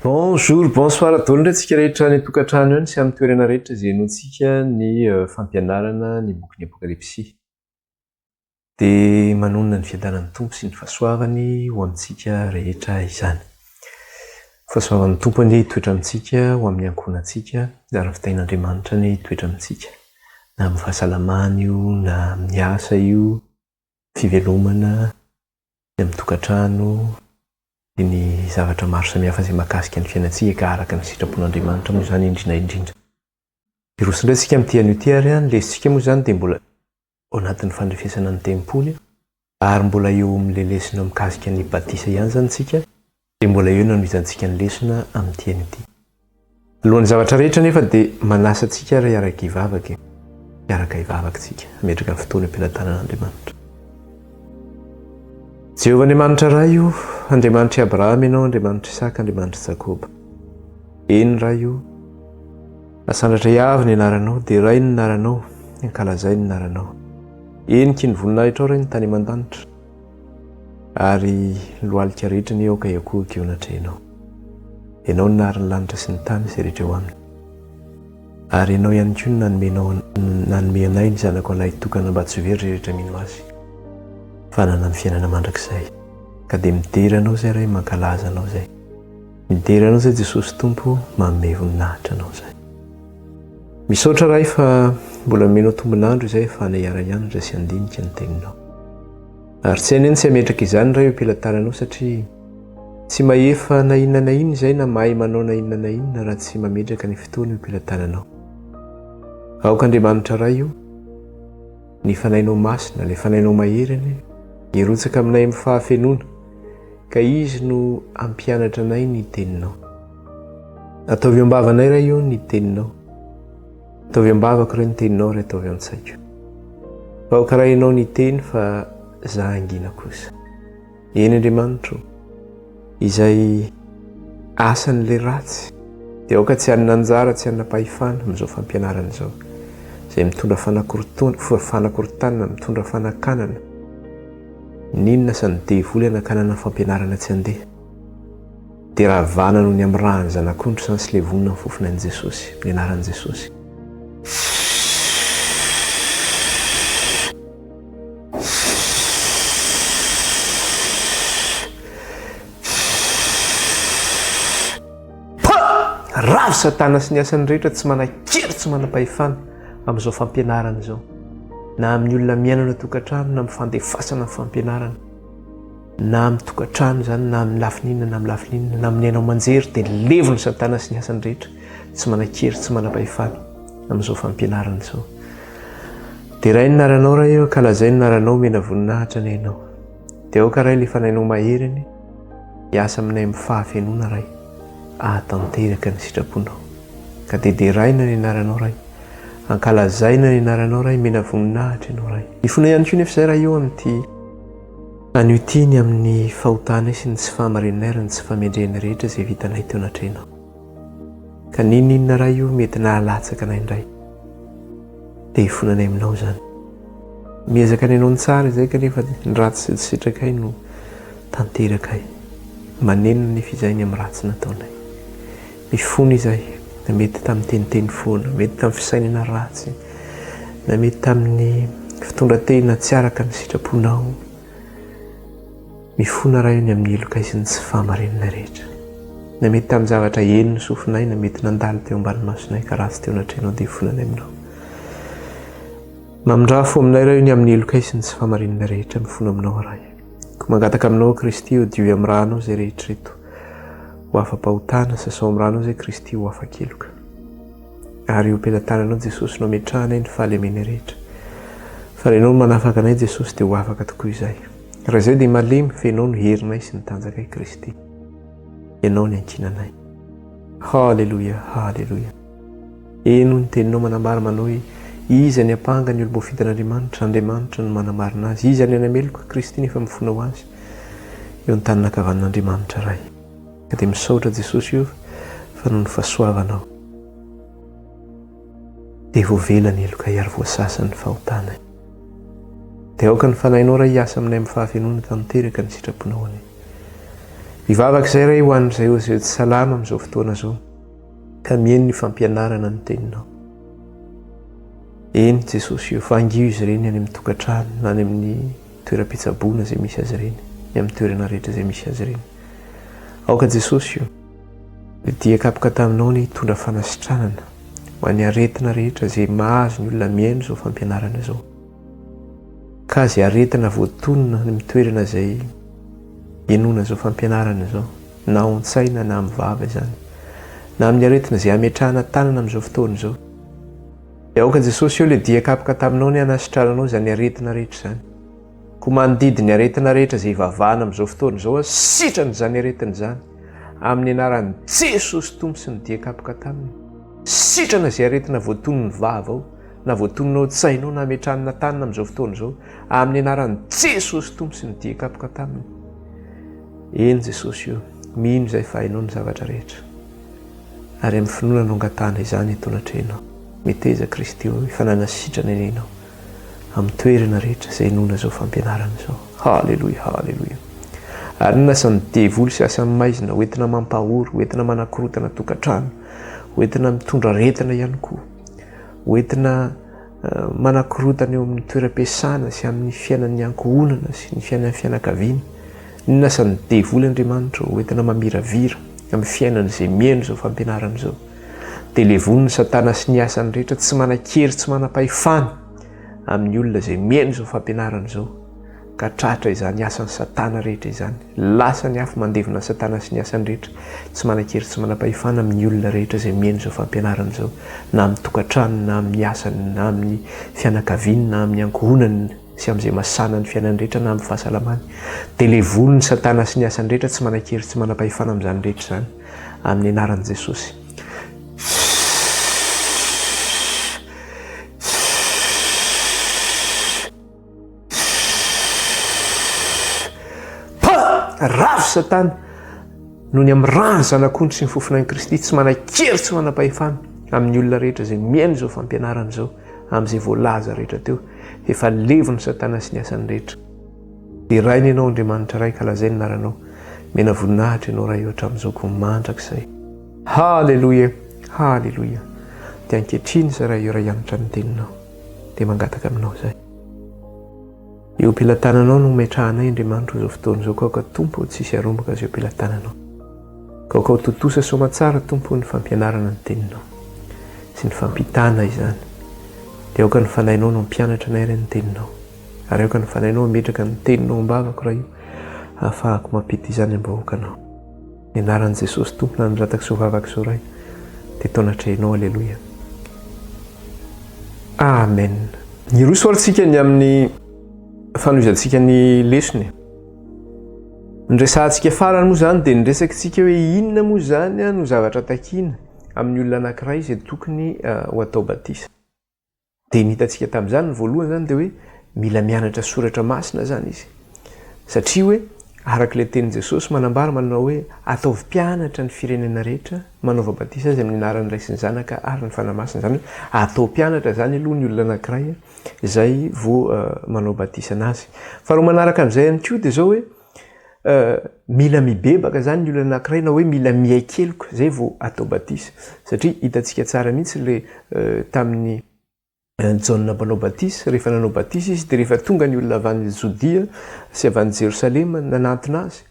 Bonjour, bonsoir daholo indray tsika rehetra any an-tokantrano any sy amin'ny toerana rehetra izay henointsika ny fampianarana ny bokin'ny Apokalypsy. Dia manonona ny fiadanan'ny Tompo sy ny fahasoavany ho amintsika rehetra izany. Fahasoavan'ny Tompo anie hitoetra amintsika, ho amin'ny ankohonantsika, ary ny fitahian'Andriamanitra anie hitoetra amintsika, na amin'ny fahasalamana io, na amin'ny asa io, fivelomana, ny amin'ny tokantrano, dia ny zavatra maro samihafa izay mahakasika ny fiainantsika ka araka ny sitrapon'Andriamanitra moa izany indrindra indrindra. Hiroso indray isika amin'ity anio ity ary ny lesotsika moa izany dia mbola ao anatin'ny fandrefesana ny tempoly ary mbola eo amin'ilay lesona mikasika ny batisa ihany izany isika dia mbola eo no hanohizantsika ny lesona amin'ity anio ity. Alohan'ny zavatra rehetra anefa dia manasa antsika ary hiaraka hivavaka e. Hiaraka hivavaka isika, hametraka ny fotoana eo am-pelatanan'Andriamanitra. Jehovah Andriamanitra Ray o, Andriamanitr'i Abrahama Ianao, Andriamanitr'i Isaka, Andriamanitr'i Jakoba. Eny Ray o, Asandratra avo ny anaranao, derainy ny anaranao, ankalazainy ny anaranao. Heniky ny voninahitrao Ray ny tany aman-danitra, ary ny lohalika rehetra anie aoka hiankohoka eo anatrehanao. Ianao no nahary ny lanitra sy ny tany izay rehetra eo aminy. Ary Ianao ihany koa no nanomenao nanome anay ny Zanakao lahitokana mba tsy ho very izay rehetra mino Azy, fa hanana ny fiainana mandrakizay. Ka dia midera Anao izay Ray, mankalaza Anao izay. Midera Anao zay Jesosy Tompo manome voninahitra Anao zay. Misaotra Ray fa mbola nomenao tombon'andro izay ahafahana hiara-hianatra sy handinika ny teninao. Ary tsy hainay ny tsy hametraka izany Ray eo am-pelatananao satria tsy mahefa na inona na inona izay na mahay manao na inona na inona raha tsy mametraka ny fotoana eo am-pelatananao. Aoka Andriamanitra Ray o, ny Fanahinao Masina, ilay Fanahinao Mahery anie, hirotsaka aminay amin'ny fahafenoana. Ka Izy no hampianatra anay ny teninao. Ataovy am-bavanay Ray o ny teninao. Ataovy am-bavako Ray ny teninao ary ataovy an-tsaiko. Fa aoka Ray Ianao ny teny fa za hangina kosa. Eny Andriamanitro o, izay asan'ilay ratsy dia aoka tsy hanana anjara tsy hanana pahefana amin'izao fampianarana izao. Izay mitondra fanakorontanana, mitondra fanakanana. N'inona asan'ny devoly hanakanana ny fampianarana tsy handeha? Dia ravana noho ny amin'ny ràn'ny zanak'ondry izany sy levonina ny fofonain'i Jesosy, amin'ny anaran'i Jesosy. Ravo Satana sy ny asany rehetra tsy manan-kery tsy manam-pahefana amin'izao fampianarana izao, na amin'ny olona miaina any an-tokantrano na amin'ny fandefasana ny fampianarana, na amin'ny tokantrano izany na amin'ny lafiny inona na amin'ny lafiny inona, na amin'ny haino aman-jery dia levon'i Satana sy ny asany rehetra tsy manan-kery tsy manam-pahefana amin'izao fampianarana izao. Derainy ny anaranao Ray ô, kalazainy ny anaranao, omena voninahitra anie Ianao. Dia aoka Ray ilay Fanahinao mahery anie hiasa aminay amin'ny fahafenoana Ray ahatanteraka ny sitraponao. Ka dia deraina ny anaranao Ray, ankalazaina ny anaranao Ray, mena voninahitra Ianao Ray. Mifona ihany koa nefa izay Ray eo amin'ity anio ity ny amin'ny fahotanay sy ny tsy fahamarinanay ary ny tsy fahamendrehanay rehetra izay vitanay teo anatrehanao. Ka n'inon'inona Ray o mety nahalatsaka anay indray dia hifonanay aminao izany. Miezaka ny hanao ny tsara izay kanefa ny ratsy izay tsy sitrakay no tanterakay. Manenina anefa izahay ny amin'ny ratsy nataonay. Mifona izahay na mety tamin'ny teniteny foana, mety tamin'ny fisainana ratsy, na mety tamin'ny fitondran-tena tsy araka ny sitraponao. Mifona Ray ny amin'ny heloka sy ny tsy fahamarinana rehetra. Na mety tamin'ny zavatra henon'ny sofinay, na mety nandalo teo ambany masonay ka ratsy teo anatrehanao dia ifonanay aminao. Mamindrà fo aminay Ray ny amin'ny helokay sy ny tsy fahamarinana rehetra, mifona aminao Ray. Koa mangataka aminao Kristy ho diovy amin'ny rànao izay rehetra eto. Ho afa-pahotana, sasao amin'ny rànao izay Kristy ho afa-keloka. Ary eo am-pelatananao Jesosy no ametrahanay ny fahalemenay rehetra. Fa raha Ianao no manafaka anay Jesosy dia ho afaka tokoa izahay. Raha izay dia malemy fa Ianao no herinay sy ny tanjakay Kristy. Ianao no iankinanay. Haleloia, haleloia. Eny hoy ny teninao manambara manao hoe iza ny ampanga ny olom-boafidin'Andriamanitra, Andriamanitra no manamarina azy. Iza ny hanameloka, Kristy nefa mifona ho azy eo an-tanin'ankavanan'Andriamanitra Ray. Ka dia misaotra Jesosy o fa noho ny fahasoavanao dia voavela ny helokay ary voasasa ny fahotanay. Dia aoka ny Fanahinao Ray hiasa aminay amin'ny fahafenoana tanteraka ny sitraponao anie. Hivavaka izay Ray ho an'izay izay tsy salama amin'izao fotoana izao ka mihaino ny fampianarana ny teninao. Eny Jesosy io, vangio izy ireny any amin'ny tokantrano na any amin'ny toeram-pitsaboana izay misy azy ireny, ny amin'ny toerana rehetra izay misy azy ireny. Aoka Jesosy io, ny dia kapoka taminao ny hitondra fanasitranana ho an'ny aretina rehetra izay mahazo ny olona mihaino izao fampianarana izao. Ka izay aretina voatonona any amin'ny toerana izay henoina izao fampianarana izao, na ao an-tsaina na amin'ny vava izany, na amin'ny aretina izay ametrahana tanana amin'izao fotoana izao. Dia aoka Jesosy eo ilay dia kapoka taminao ny hanasitrananao izany aretina rehetra izany. Koa mandidy ny aretina rehetra izay ivavahana amin'izao fotoana izao aho, sitrana izany aretina izany, amin'ny anaran'i Jesosy Tompo sy ny dia kapoka taminy. Sitrana izay aretina voatonon'ny vava ao, na voatonona ao an-tsainao na ametrahana tanana amin'izao fotoana izao, amin'ny anaran'i Jesosy Tompo sy ny dia kapoka taminy. Eny Jesosy o, mino izay fa hainao ny zavatra rehetra. Ary amin'ny finoana no angatahana izany eto anatrehanao. Meteza Kristy o, efa nanasitrana anie Ianao amin'ny toerana rehetra izay inoana izao fampianarana izao. Haleloia, haleloia. Ary ny asan'ny devoly sy asan'ny maizina hoentina mampahory, hoentina manakorotana tokantrano, hoentina mitondra aretina ihany koa. Hoentina manakorontana eo amin'ny toeram-piasana sy amin'ny fiainan'ny ankohonana sy ny fiainan'ny fianakaviana. Inona asan'ny devoly Andriamanitra ô? Hoentina mamiravira amin'ny fiainan'izay mihaino izao fampianarana izao. Dia levoniny Satana sy ny asany rehetra tsy manan-kery tsy manam-pahefana amin'ny olona izay mihaino izao fampianarana izao. ka tratra izany asan'i Satana rehetra izany. Lasa ny afo mandevona an'i Satana sy ny asany rehetra, tsy manan-kery tsy manam-pahefana amin'ny olona rehetra izay mihaino izao fampianarana izao, na amin'ny tokantranony, na amin'ny asany, na amin'ny fianakaviany, na amin'ny ankohonany sy amin'izay masana ny fiainany rehetra, na amin'ny fahasalamany. Dia levoniny Satana sy ny asany rehetra, tsy manan-kery tsy manam-pahefana amin'izany rehetra izany, amin'ny anaran'i Jesosy. Pa! Ravo Satana noho ny amin'ny ràn'ny Zanak'ondry sy ny fofonain'i Kristy tsy manan-kery tsy manam-pahefana amin'ny olona rehetra izay mihaino izao fampianarana izao amin'izay voalaza rehetra teo. Efa levon'i Satana sy ny asany rehetra. Deraina Ianao Andriamanitra Ray ka lazaina ny anaranao. Mena voninahitra Ianao Ray eo hatramin'izao koa mandrakizay. Haleloia! Haleloia! Dia ankehitriny izay Ray eo Ray hanitra ny teninao. Dia mangataka aminao izay. Eo am-pelatananao no metrahanay Andriamanitra izao fotoana izao ka aoka Tompo tsy hisy harombaka azy eo am-pelatananao. Ka aoka ho tontosa soamatsara Tompo ny fampianarana ny teninao sy ny fampitana izany. Dia aoka ny Fanahinao no hampianatra anay Ray ny teninao. Ary aoka ny Fanahinao hametraka ny teninao am-bavako Ray o hahafahako mampita izany am-bahoakanao. Ny anaran'i Jesosy Tompo nanoratako izao vavaka izao Ray dia tao anatrehinao Aleloia. Amen. Hiroso ary tsika ny amin'ny fanohizantsika ny lesona e. Ny resahantsika farany moa izany dia niresaka tsika hoe inona moa izany no zavatra takiana amin'ny olona anankiray izay tokony ho atao batisa. Dia ny hitantsika tamin'izany, ny voalohany izany dia hoe mila mianatra soratra masina izany izy. Satria hoe araka ilay tenin'i Jesosy manambara manao hoe ataovy mpianatra ny firenena rehetra, manaova batisa azy amin'ny anaran'ny Ray sy ny Zanaka ary ny Fanahy Masina. Izany hoe atao mpianatra izany aloha ny olona anankiray izay vao manao batisa anazy. Faharoa manaraka an'izay ihany koa dia izao hoe mila mibebaka izany ny olona anankiray na hoe mila miaiky heloka izay vao atao batisa. Satria hitantsika tsara mihitsy ilay tamin'ny Jaona mpanao batisa, rehefa nanao batisa izy dia rehefa tonga ny olona avy any Jodia sy avy any Jerosalema nanantona azy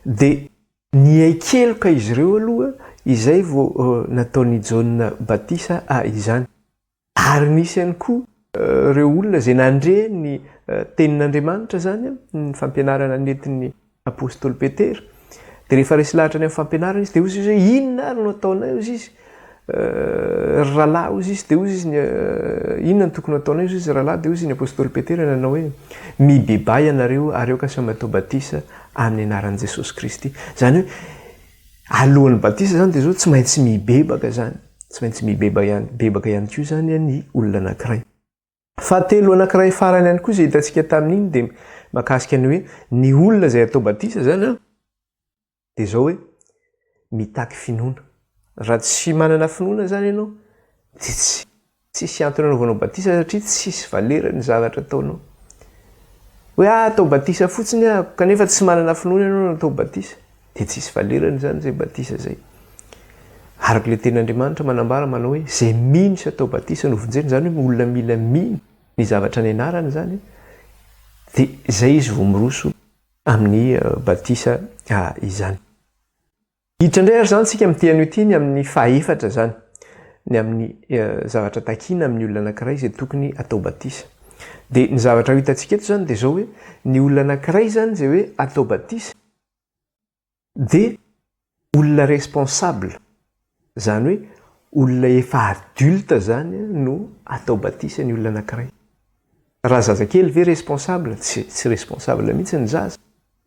dia niaiky heloka izy ireo aloha izay vao nataon'i Jaona batisa izany. Ary nisy ihany koa ireo olona izay nandre ny tenin'Andriamanitra izany, ny fampianarana nentin'ny apostoly Petera. Dia rehefa resy lahatra ny amin'ny fampianarana izy, dia hoy izy hoe inona ary no ataonay hoy izy, ry rahalahy hoy izy, dia hoy izy ny inona no tokony hataonay hoy izy rahalahy, dia hoy izy ny apostoly Petera nanao hoe mibebaha ianareo ary aoka samy hatao batisa amin'ny anaran'i Jesosy Kristy. Izany hoe Alohan'ny batisa izany dia izao tsy maintsy mibebaka izany, tsy maintsy mibeba ihany, bebaka ihany koa izany ny olona anankiray. Fahatelo anankiray farany ihany koa izay hitantsika tamin'iny dia mahakasika ny hoe ny olona izay atao batisa izany an, dia izao hoe mitaky finoana. Raha tsy manana finoana izany ianao dia tsy Tsisy antony anaovanao batisa satria tsisy valera ny zavatra ataonao. Hoe ah atao batisa fotsiny aho kanefa tsy manana finoana ianao no atao batisa. Dia tsisy valerany izany izay batisa izay. Araka ilay tenin'Andriamanitra manambara manao hoe izay mino sy atao batisa no vonjena, izany hoe olona mila mino ny zavatra nianarany izany dia izay izy vao miroso amin'ny batisa izany. Hiditra indray ary izany tsika amin'ity anio ity ny amin'ny fahaefatra izany, ny amin'ny zavatra takiana amin'ny olona anankiray izay tokony atao batisa. Dia ny zavatra ho hitantsika eto izany dia izao hoe ny olona anankiray izany izay hoe atao batisa dia olona responsable, izany hoe olona efa adulte izany no atao batisa ny olona anankiray. Raha zazakely ve responsable? Tsy, tsy responsable mihitsy ny zaza.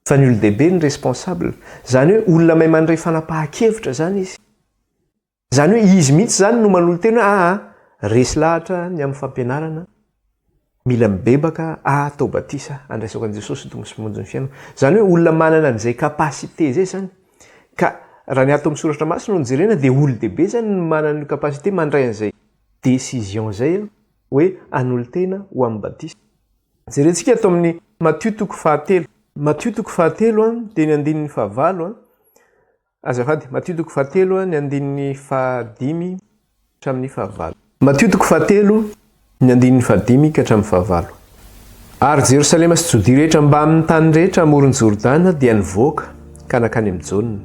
Fa ny olon-dehibe no responsable. Izany hoe olona mahay mandray fanapahan-kevitra izany izy. Izany hoe izy mihitsy izany no manolo-tena hoe aa, resy lahatra ny amin'ny fampianarana, mila mibebaka, aa atao batisa, andraisako an'i Jesosy ho Tompo sy Mpamonjy ny fiainako. Izany hoe olona manana an'izay capacité izay izany. Ka raha ny ato amin'ny soratra masina no jerena dia olon-dehibe izany no manana io capacité mandray an'izay décision izay hoe hanolo-tena ho amin'ny batisa. Jerentsika ato amin'ny Matio toko fahatelo. Matio toko fahatelo dia ny andininy fahavalo. Azafady, Matio toko fahatelo ny andininy fahadimy hatramin'ny fahavalo. Matio toko fahatelo ny andininy fahadimy ka hatramin'ny fahavalo. Ary Jerosalema sy Jodia rehetra mbamin'ny tany rehetra amoron'i Jordana dia nivoaka ka nankany amin'i Jaona.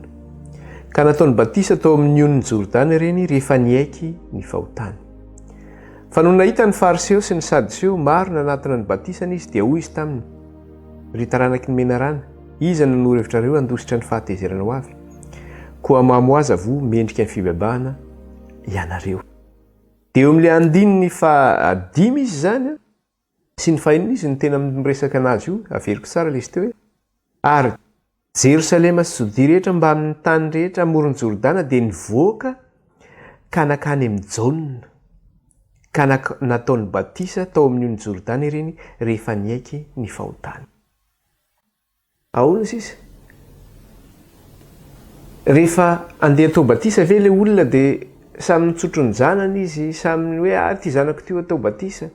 Ka nataony batisa tao amin'ny onin'i Jordana ireny rehefa niaiky ny fahotany. Fa nony nahita ny Fariseo sy ny Sadoseo maro nanatona ny batisany izy, dia hoy izy taminy, Ry taranaky ny menarana, iza no nanoro hevitra anareo handositra ny fahatezerana ho avy? Koa mamoaza voa mendrika ny fibebahana ianareo. Dia eo amin'ilay andininy fahadimy izy izany, sy ny fahenina izy no tena miresaka anazy io, averiko tsara ilay izy teo hoe, Ary Jerosalema sy Jodia rehetra mbamin'ny tany rehetra amoron'i Jordana dia nivoaka ka nankany amin'i Jaona, ka nataony batisa tao amin'ny ony Jordana ireny rehefa niaiky ny fahotany. Ahoana sisa? Rehefa andeha atao batisa ve ilay olona dia samy nitsotro ny zanany izy, samy hoe ah ity zanako ity ho atao batisa.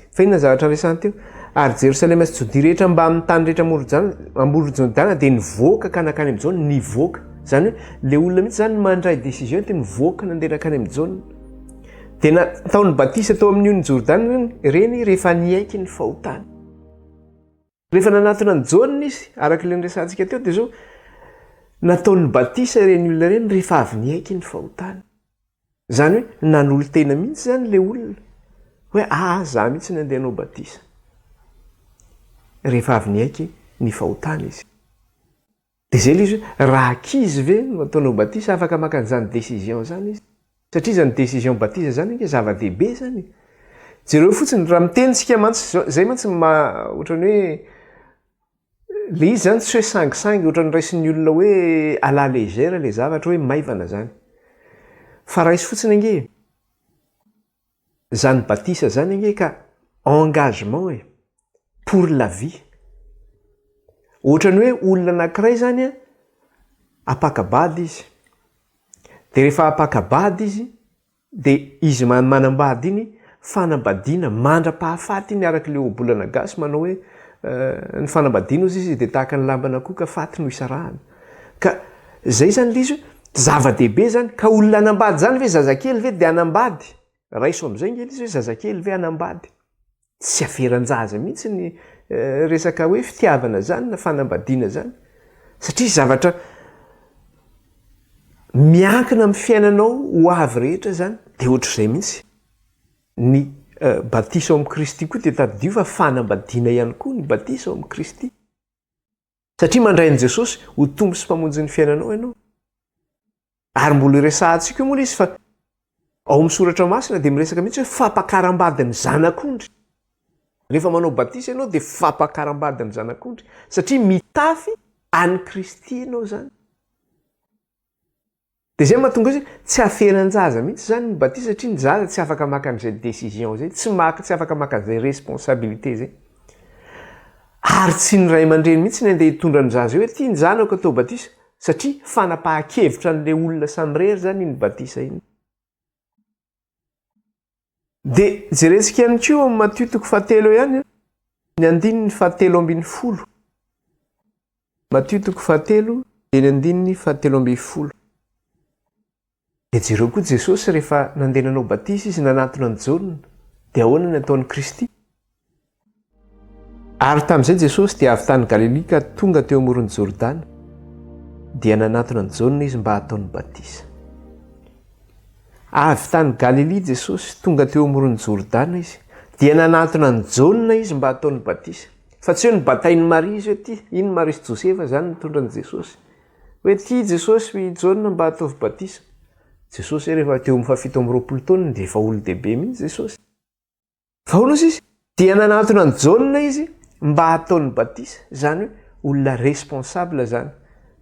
Fa inona ny zavatra resahiny teo? Ary Jerosalema sy Jodia rehetra mbamin'ny tany rehetra amoron'i Jordana dia nivoaka ka nankany amin'i Jaona, nivoaka. Izany hoe ilay olona mihitsy izany mandray décision dia nivoaka nandeha nankany amin'i Jaona. Dia nataony batisa tao amin'ny onin'i Jordana ireny rehefa niaiky ny fahotany. Rehefa nanatona an'i Jaona izy, araka ilay niresahantsika teo, dia izao, nataony batisa ireny olona ireny rehefa avy niaiky ny fahotany. Izany hoe nanolo-tena mihitsy izany ilay olona hoe aa za mihitsy ny andeha hanao batisa. Rehefa avy niaiky ny fahotany izy. Dia izay ilay izy hoe raha ankizy ve no ataonao batisa afaka maka an'izany décision izany izy? Satria izany décision batisa izany ange zava-dehibe izany e. Jereo fotsiny raha miteny isika mantsy, izay mantsy no maha ohatran'ny hoe ilay izy izany tsy hoe sangisangy ohatran'ny raisin'ny olona hoe à la légère ilay zavatra hoe maivana izany. Fa raiso fotsiny ange e. Zany batisa zany ange ka engagement e, pour la vie. Ohatran'ny hoe olona anankiray zany an, ampaka-bady izy, de rehefa ampaka-bady izy de izy manambady iny fanambadiana mandra-pahafaty iny araka ilay ohabolana gasy manao hoe ny fanambadiana ozy izy de tahaka ny lamban'akoho ka faty no isarahana. Ka zay zany le izy hoe zava-dehibe zany, ka olona hanambady zany ve zazakely ve de hanambady? Raiso amizay nge le izy hoe zazakely ve hanambady? Tsy averan-jaza mihitsy ny resaka hoe fitiavana zany na fanambadiana zany satria zavatra miankina amin'ny fiainanao ho avy rehetra zany de ohatr'izay mihitsy. Ny batisa ao amin'i Kristy koa dia tadidio fa fanambadiana ihany koa ny batisa ao amin'i Kristy. Satria mandray an'i Jesosy ho Tompo sy Mpamonjy ny fiainanao ianao. Ary mbola iresahantsika io moa ilay izy fa ao amin'ny soratra masina dia miresaka mihitsy hoe fampakaram-badin'ny zanak'ondry. Rehefa manao batisa ianao dia fampakaram-badin'ny zanak'ondry satria mitafy an'i Kristy ianao izany. Dia izay mahatonga azy hoe tsy aferan-jaza mihitsy izany ny batisa satria ny zaza tsy afaka maka an'izay décision izay, tsy maka, tsy afaka maka an'izay responsabilité izay. Ary tsy ny ray aman-dreny mihitsy ny andeha hitondra ny zaza eo hoe ity ny zanako atao batisa satria fanapahan-kevitra an'ilay olona samirery izany iny batisa iny. Dia jerentsika ihany koa ao amin'ny Matio toko fahatelo eo ihany ny andininy fahatelo ambin'ny folo. Matio toko fahatelo. Dia ny andininy fahatelo ambin'ny folo. Dia jereo koa Jesosy rehefa nandeha nanao batisa Izy nanatona an'i Jaona, dia ahoana ny ataon'i Kristy? Ary tamin'izay Jesosy dia avy tany Galilia ka tonga teo amoron'i Jordana, dia nanatona an'i Jaona izy mba hataony batisa. Avy tany Galilia Jesosy, tonga teo amoron'i Jordana izy, dia nanatona an'i Jaona izy mba hataony batisa. Fa tsy hoe nobatain'i Maria izy hoe ty, iny Maria sy Josefa izany nitondra an'i Jesosy. Hoe ty Jesosy i Jaona mba hataovy batisa. Jesosy rehefa teo amin'ny faha 27 taonany dia efa olon-dehibe mihitsy Jesosy. Fa hono izy dia nanantona an'i Jaona izy mba hataony batisa, izany hoe olona responsable izany.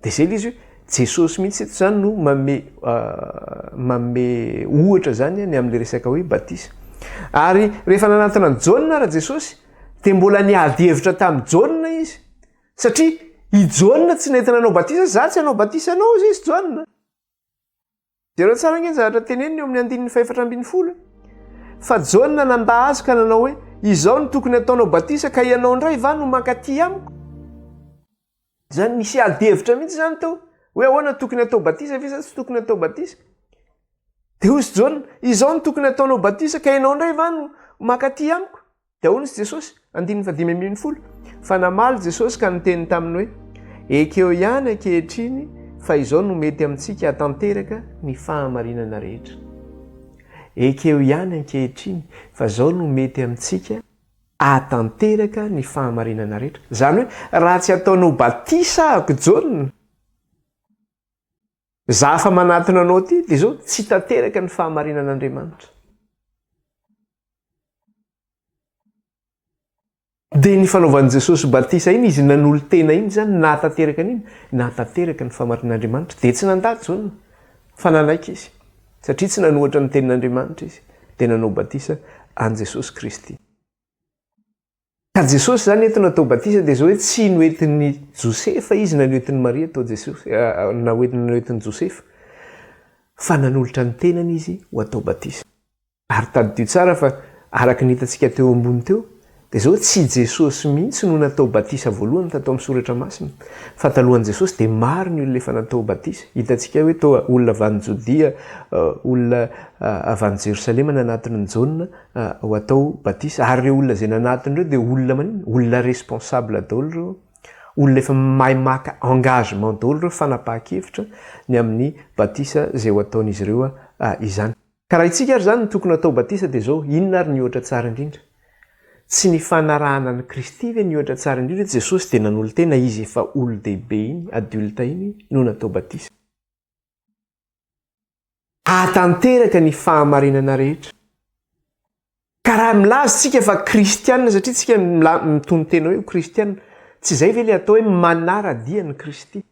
Dia izay ilay izy hoe Jesosy mihitsy eto izany no manome manome ohatra izany ny amin'ilay resaka hoe batisa. Ary rehefa nanantona an'i Jaona ara Jesosy dia mbola niady hevitra tamin'i Jaona izy satria i Jaona tsy nety nanao batisa, za tsy hanao batisa anao hozy izy Jaona. Jereo tsara ange ny zavatra teneniny eo amin'ny andininy faha-14 e. Fa Jaona nandà azy ka nanao hoe, Izao no tokony hataonao batisa ka ianao indray va no mankaty amiko? Izany nisy ady hevitra mihitsy izany teo, hoe ahoana tokony hatao batisa ve sa tsy tokony hatao batisa? Dia hoy Jaona, Izao no tokony hataonao batisa ka ianao indray va no mankaty amiko? Dia hoy Jesosy, andininy faha-15, Fa namaly Jesosy ka niteny taminy hoe, Ekeo ihany ankehitriny fa izao no mety amintsika hatanteraka ny fahamarinana rehetra. Ekeo ihany ankehitriny fa izao no mety amintsika hatanteraka ny fahamarinana rehetra. Izany hoe raha tsy ataonao batisa ahako Jaona, za afa manatona anao aty, dia izao tsy tanteraka ny fahamarinan'Andriamanitra. Dia ny fanaovan'i Jesosy batisa iny, izy nanolo-tena iny izany, nahatanteraka an'iny, nahatanteraka ny fahamarinan'Andriamanitra. Dia tsy nandà Jaona, fa nanaiky izy, satria tsy nanohatra ny tenin'Andriamanitra izy, dia nanao batisa an'i Jesosy Kristy. Ka Jesosy izany eto natao batisa dia izao hoe tsy noentin'i Josefa izy na noentin'i Maria atao Jesosy, na noentin'i Josefa, fa nanolotra ny tenany izy ho atao batisa. Ary tadidio tsara fa araka ny hitantsika teo ambony teo, dia izao, tsy Jesosy mihitsy no natao batisa voalohany tato amin'ny Soratra Masina, fa talohan'i Jesosy dia maro ny olona efa natao batisa. Hitantsika hoe toa olona avy any Jodia, olona avy any Jerosalema nanatona an'i Jaona ho atao batisa. Ary ireo olona izay nanatona ireo dia olona maninona? Olona responsable daholo ireo. Olona efa mahay maka engagement daholo ireo, fanapahan-kevitra ny amin'ny batisa izay ho ataon'izy ireo izany. Ka raha isika ary izany no tokony hatao batisa dia izao, inona ary ny ohatra tsara indrindra? Tsy ny fanarahana an'i Kristy ve ny ohatra tsara indrindra hoe Jesosy dia nanolo-tena izy efa olon-dehibe iny, adulte iny, no natao batisa? Hahatanteraka ny fahamarinana rehetra. Ka raha milaza isika fa kristiana satria tsika mitonon-tena hoe ho kristiana, tsy izay ve ilay atao hoe manara-dia an'i Kristy?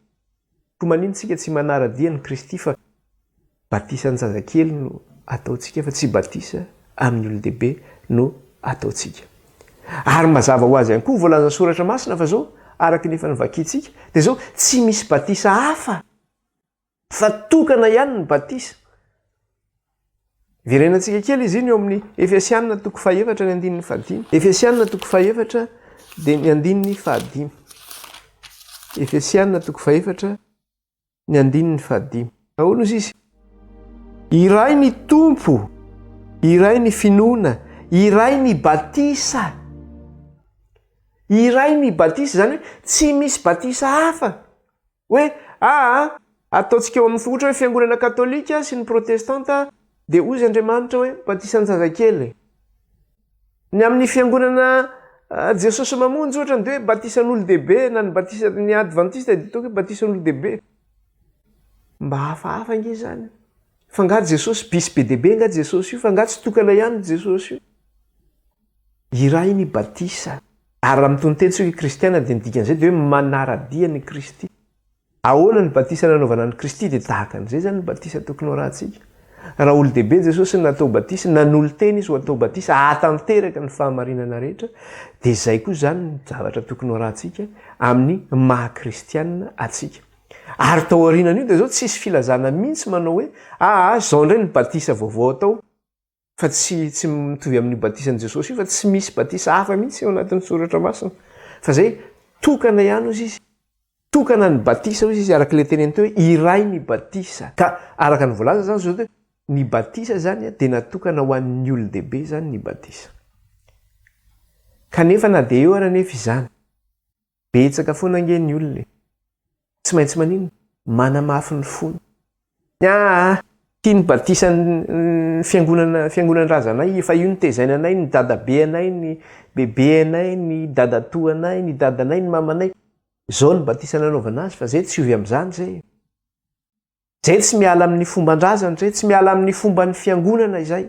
Koa maninona isika tsy manara-dia an'i Kristy fa batisan-jazakely no ataontsika fa tsy batisa amin'ny olon-dehibe no ataontsika? Ary mazava ho azy ihany koa voalazan'ny Soratra Masina fa izao, araka ny efa novakintsika, dia izao, tsy misy batisa hafa Fa tokana ihany ny batisa. Verenantsika kely izy iny eo amin'ny Efesianina toko fahefatra ny andininy fahadimy. Efesianina toko fahefatra dia ny andininy fahadimy. Efesianina toko fahefatra ny andininy fahadimy. Ahoana ozy izy? Iray ny Tompo, iray ny finoana, iray ny batisa. Iray ny batisa, izany hoe tsy misy batisa hafa. Hoe aa ataontsika eo amin'ny ohatra hoe fiangonana katolika sy ny protestanta dia hozy Andriamanitra hoe batisan-jazakely. Ny amin'ny fiangonana Jesosy Mamonjy ohatra dia hoe batisan'olon-dehibe na ny batisa ny advantista dia ataoko hoe batisan'olon-dehibe. Mba hafahafa ange izany. Fa nga Jesosy bisy be dia be nga Jesosy io? Fa nga tsy tokana ihany Jesosy io? Iray ny batisa. Ary raha mitonon-teny tsika hoe kristiana dia ny dikan'izay dia hoe manara-dia an'i Kristy. Ahoana ny batisa nanaovana an'i Kristy dia tahaka an'izay izany ny batisa tokony ho arahantsika. Raha olon-dehibe Jesosy no natao batisa, nanolo-tena izy ho atao batisa hahatanteraka ny fahamarinana rehetra, dia izay koa izany ny zavatra tokony ho arahantsika amin'ny maha kristiana antsika. Ary tao aorianan'io dia izao tsisy filazana mihitsy manao hoe aa izao indray ny batisa vaovao atao. Fa tsy tsy mitovy amin'io batisan'i Jesosy io fa tsy misy batisa hafa mihitsy ao anatin'ny soratra masina. Fa zay tokana ihany ozy izy. Tokana ny batisa hoy izy araka ilay teneny teo hoe iray ny batisa. Ka araka ny voalaza izany zao hoe ny batisa izany dia natokana ho an'ny olon-dehibe izany ny batisa. Kanefa na dia eo ara anefa izany, betsaka foana ange ny olona e. Tsy maintsy maninona? Manamafy ny fony. Aa! Ity ny batisan'ny fiangonana fiangonan-drazanay, efa io nitezaina anay, ny dadabe anay, ny bebe anay, ny dadatoa anay, ny dadanay, ny mamanay. Zao ny batisa nanaovana azy fa zay tsy ovy amizany zay e. Zay tsy miala amin'ny fomban-drazana zay, tsy miala amin'ny fomban'ny fiangonana izay.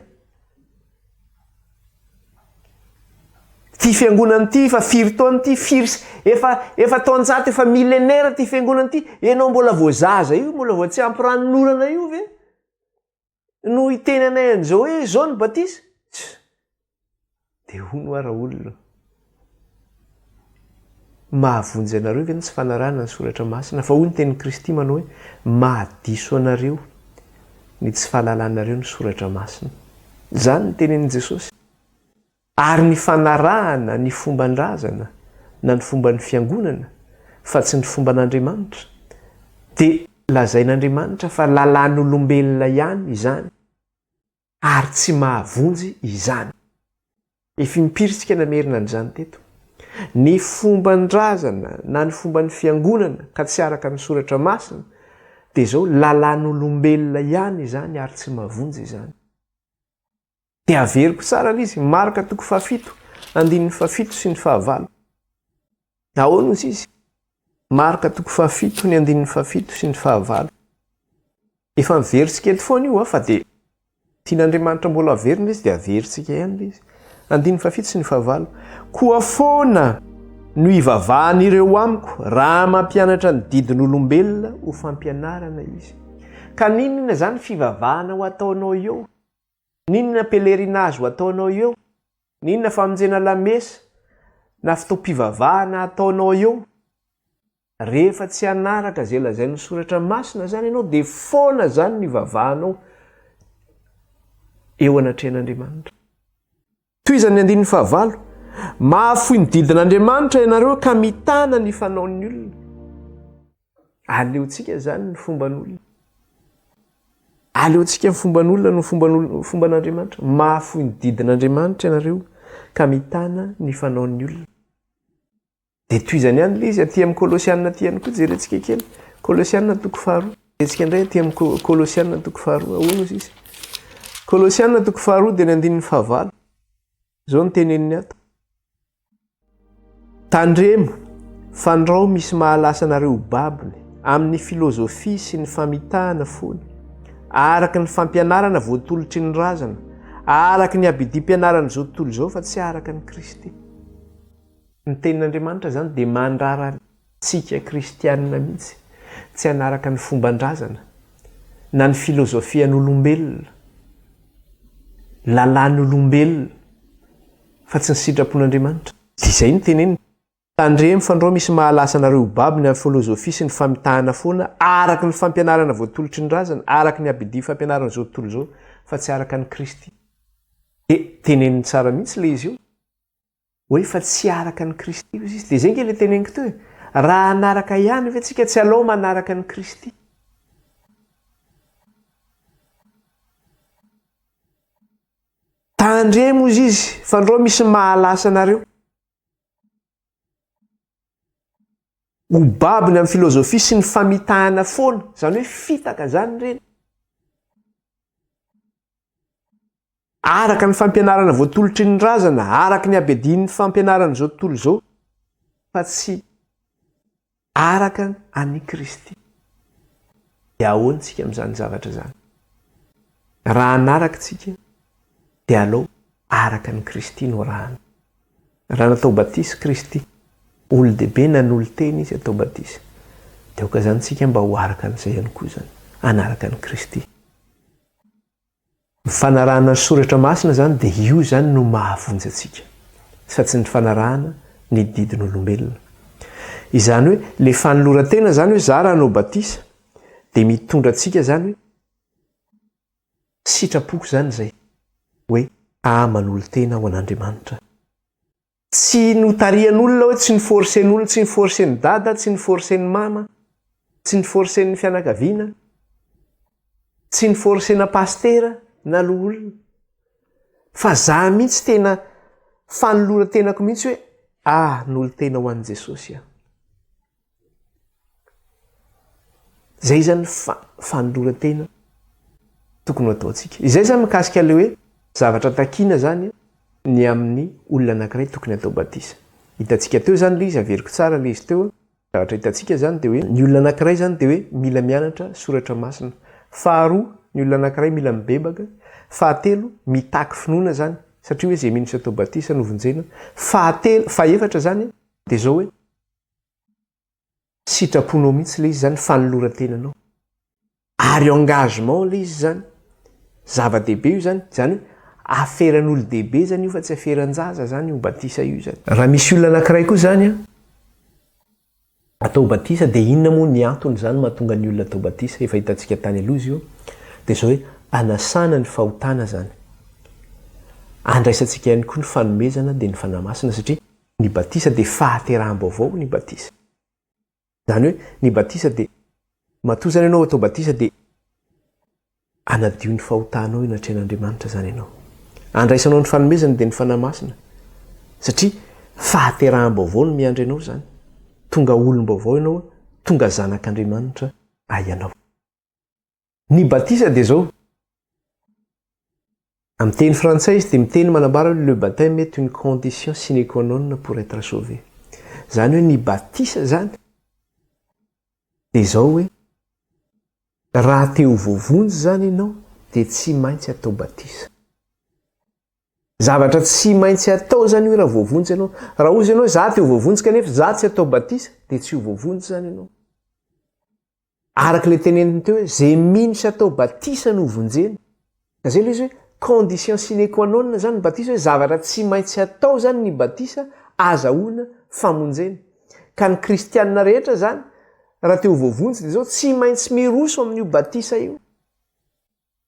Ty fiangonana ity efa firy taona ity, firy efa efa taonjato efa millénaire ity fiangonana ity, enao mbola vao zaza io, mbola vao tsy ampy ranonorana io ve no hiteny anay an'izao hoe zao ny batisa? Dia hono hoa raolona, mahavonjy anareo ve ny tsy fanarahana ny soratra masina? Fa hoy ny tenin'i Kristy manao hoe, mahadiso anareo ny tsy fahalalanareo ny soratra masina. Izany ny tenenin'i Jesosy. Ary ny fanarahana ny fomban-drazana na ny fomban'ny fiangonana fa tsy ny fomban'Andriamanitra dia lazain'Andriamanitra fa lalàn'olombelona ihany izany. ary tsy mahavonjy izany. Efa impiry isika namerina an'izany teto. Ny fomban-drazana na ny fomban'ny fiangonana ka tsy araka ny soratra masina dia izao lalàn'olombelona ihany izany ary tsy mahavonjy izany. Dia averiko tsara ilay izy, Marka toko fahafito, andininy fahafito sy ny fahavalo. Ahoana hozy izy? Marka toko fahafito, ny andininy fahafito sy ny fahavalo. Efa miverintsika eto foana io fa dia tian'Andriamanitra mbola averina izy dia averintsika ihany ilay izy. Andininy fahafito sy ny fahavalo. Koa foana no ivavahan'ireo amiko raha mampianatra ny didin'olombelona ho fampianarana izy. Ka n'inona izany fivavahana ho ataonao eo? N'inona pèlerinage ho ataonao eo? N'inona famonjena lamesa na fotoam-pivavahana ataonao eo? Rehefa tsy hanaraka izay lazain'ny soratra masina izany ianao dia foana izany ny ivavahanao eo anatrehan'Andriamanitra. Tohizan'ny andininy fahavalo, Mahafoy ny didin'Andriamanitra ianareo ka mitana ny fanaon'ny olona. Aleontsika izany ny fomban'olona. Aleontsika ny fomban'olona no fomban'Andriamanitra. Mahafoy ny didin'Andriamanitra ianareo ka mitana ny fanaon'ny olona. Dia tohizany ihany ilay izy aty amin'ny Kolosiana aty ihany koa, jerentsika kely. Kolosiana toko faharoa. Jerentsika indray aty amin'ny Kolosiana toko faharoa. Ahoana izy izy? Kolosiana toko faharoa dia ny andininy fahavalo. Izao no teneniny ato. Tandremo, fandrao misy mahalasa anareo ho babony amin'ny filozofia sy ny famitahana foana, araka ny fampianarana voatolotry ny razana, araka ny abidim-pianaran'izao tontolo izao fa tsy araka an'i Kristy. Ny tenin'Andriamanitra izany dia mandrara antsika kristianina mihitsy tsy hanaraka ny fomban-drazana na ny filozofian'olombelona, lalàn'olombelona, fa tsy ny sitrapon'Andriamanitra. Dia izay no teneniny, Tandremo fandrao misy mahalasa anareo ho babo ny amin'ny filozofia sy ny famitahana foana araka ny fampianarana voatolotry ny razana, araka ny abidia fampianaran'izao tontolo izao, fa tsy araka an'i Kristy. Dia teneniny tsara mihitsy ilay izy io. Hoe fa tsy araka an'i Kristy hozy izy. Dia izay ange ilay teneniko teo e. Raha hanaraka ihany ve tsika tsy alao manaraka an'i Kristy. Tandremo hozy izy fandrao misy mahalasa anareo. Ho babony amin'ny filozofia sy ny famitahana foana. Izany hoe fitaka izany ireny. Araka ny fampianarana voatolotry ny razana, araka ny habedian'ny fampianaran'izao tontolo izao, fa tsy araka an'i Kristy. Dia ahoana isika amin'izany zavatra izany? Raha hanaraka isika, dia alao araka an'i Kristy no arahana. Raha natao batisa Kristy, olon-dehibe nanolo-tena Izy hatao batisa, dia aoka izany isika mba ho araka an'izay ihany koa izany, hanaraka an'i Kristy. Ny fanarahana ny soratra masina izany dia io izany no mahavonjy antsika fa tsy ny fanarahana ny didin'olombelona. Izany hoe le fanoloran-tena izany hoe za raha hanao batisa dia mitondra antsika izany hoe sitrapoko izany izay hoe aho manolo-tena ho an'Andriamanitra. Tsy notarihan'olona hoe tsy ni-forcer-n'olona, tsy ni-forcer-n'i dada, tsy ni-forcer-n'i mama, tsy ni-forcer-n'ny fianakaviana, tsy ni-forcer-na pasitera na loholona. Fa za mihitsy tena fanoloran-tenako mihitsy hoe ah, nolo-tena ho an'i Jesosy aho. Izay izany fanoloran-tena tokony ho ataontsika. Izay izany mikasika ilay hoe zavatra takiana izany ny amin'ny olona anankiray tokony hatao batisa. Hitantsika teo izany ilay izy, averiko tsara ilay izy teo. Zavatra hitantsika izany dia hoe ny olona anankiray izany dia hoe mila mianatra soratra masina. Faharoa, ny olona anankiray mila mibebaka. Fahatelo, mitaky finoana izany satria hoe izay mino sy atao batisa no vonjena. Fahatelo, fahefatra izany dia izao hoe Sitraponao mihitsy ilay izy izany, fanoloran-tenanao. Ary engagement ilay izy izany. Zava-dehibe io izany. Izany hoe aferan'olo-dehibe izany io fa tsy aferan-jaza izany io batisa io izany. Raha misy olona anankiray koa izany an, atao batisa dia inona moa ny antony izany mahatonga ny olona atao batisa? Efa hitantsika tany aloha izy io. Dia izao hoe anasana ny fahotana izany. Andraisantsika ihany koa ny fanomezana dia ny Fanahy Masina satria Ny batisa dia fahateraham-baovao ny batisa. Izany hoe ny batisa dia, matoa izany ianao atao batisa dia anadio ny fahotanao eo anatrehan'Andriamanitra izany ianao. Andraisanao ny fanomezana dia ny Fanahy Masina. Satria fahateraham-baovao no miandry anao izany. Tonga olom-baovao ianao, tonga zanak'Andriamanitra ianao. Ny batisa dia izao. Amin'ny teny frantsay izy dia miteny manambara hoe le baptême est une condition sine qua non pour être sauvé. Izany hoe ny batisa izany dia izao hoe raha te ho voavonjy izany ianao dia tsy maintsy atao batisa. Zavatra tsy maintsy atao izany io raha voavonjy ianao. Raha hozy ianao hoe za te ho voavonjy kanefa za tsy atao batisa dia tsy ho voavonjy izany ianao. Araka ilay teneniny teo hoe izay mino sy atao batisa no vonjena. Ka izay ilay izy hoe condition sine qua non izany ny batisa hoe zavatra tsy maintsy atao izany ny batisa azahoana famonjena. Ka ny kristianina rehetra izany raha te ho voavonjy dia izao tsy maintsy miroso amin'io batisa io.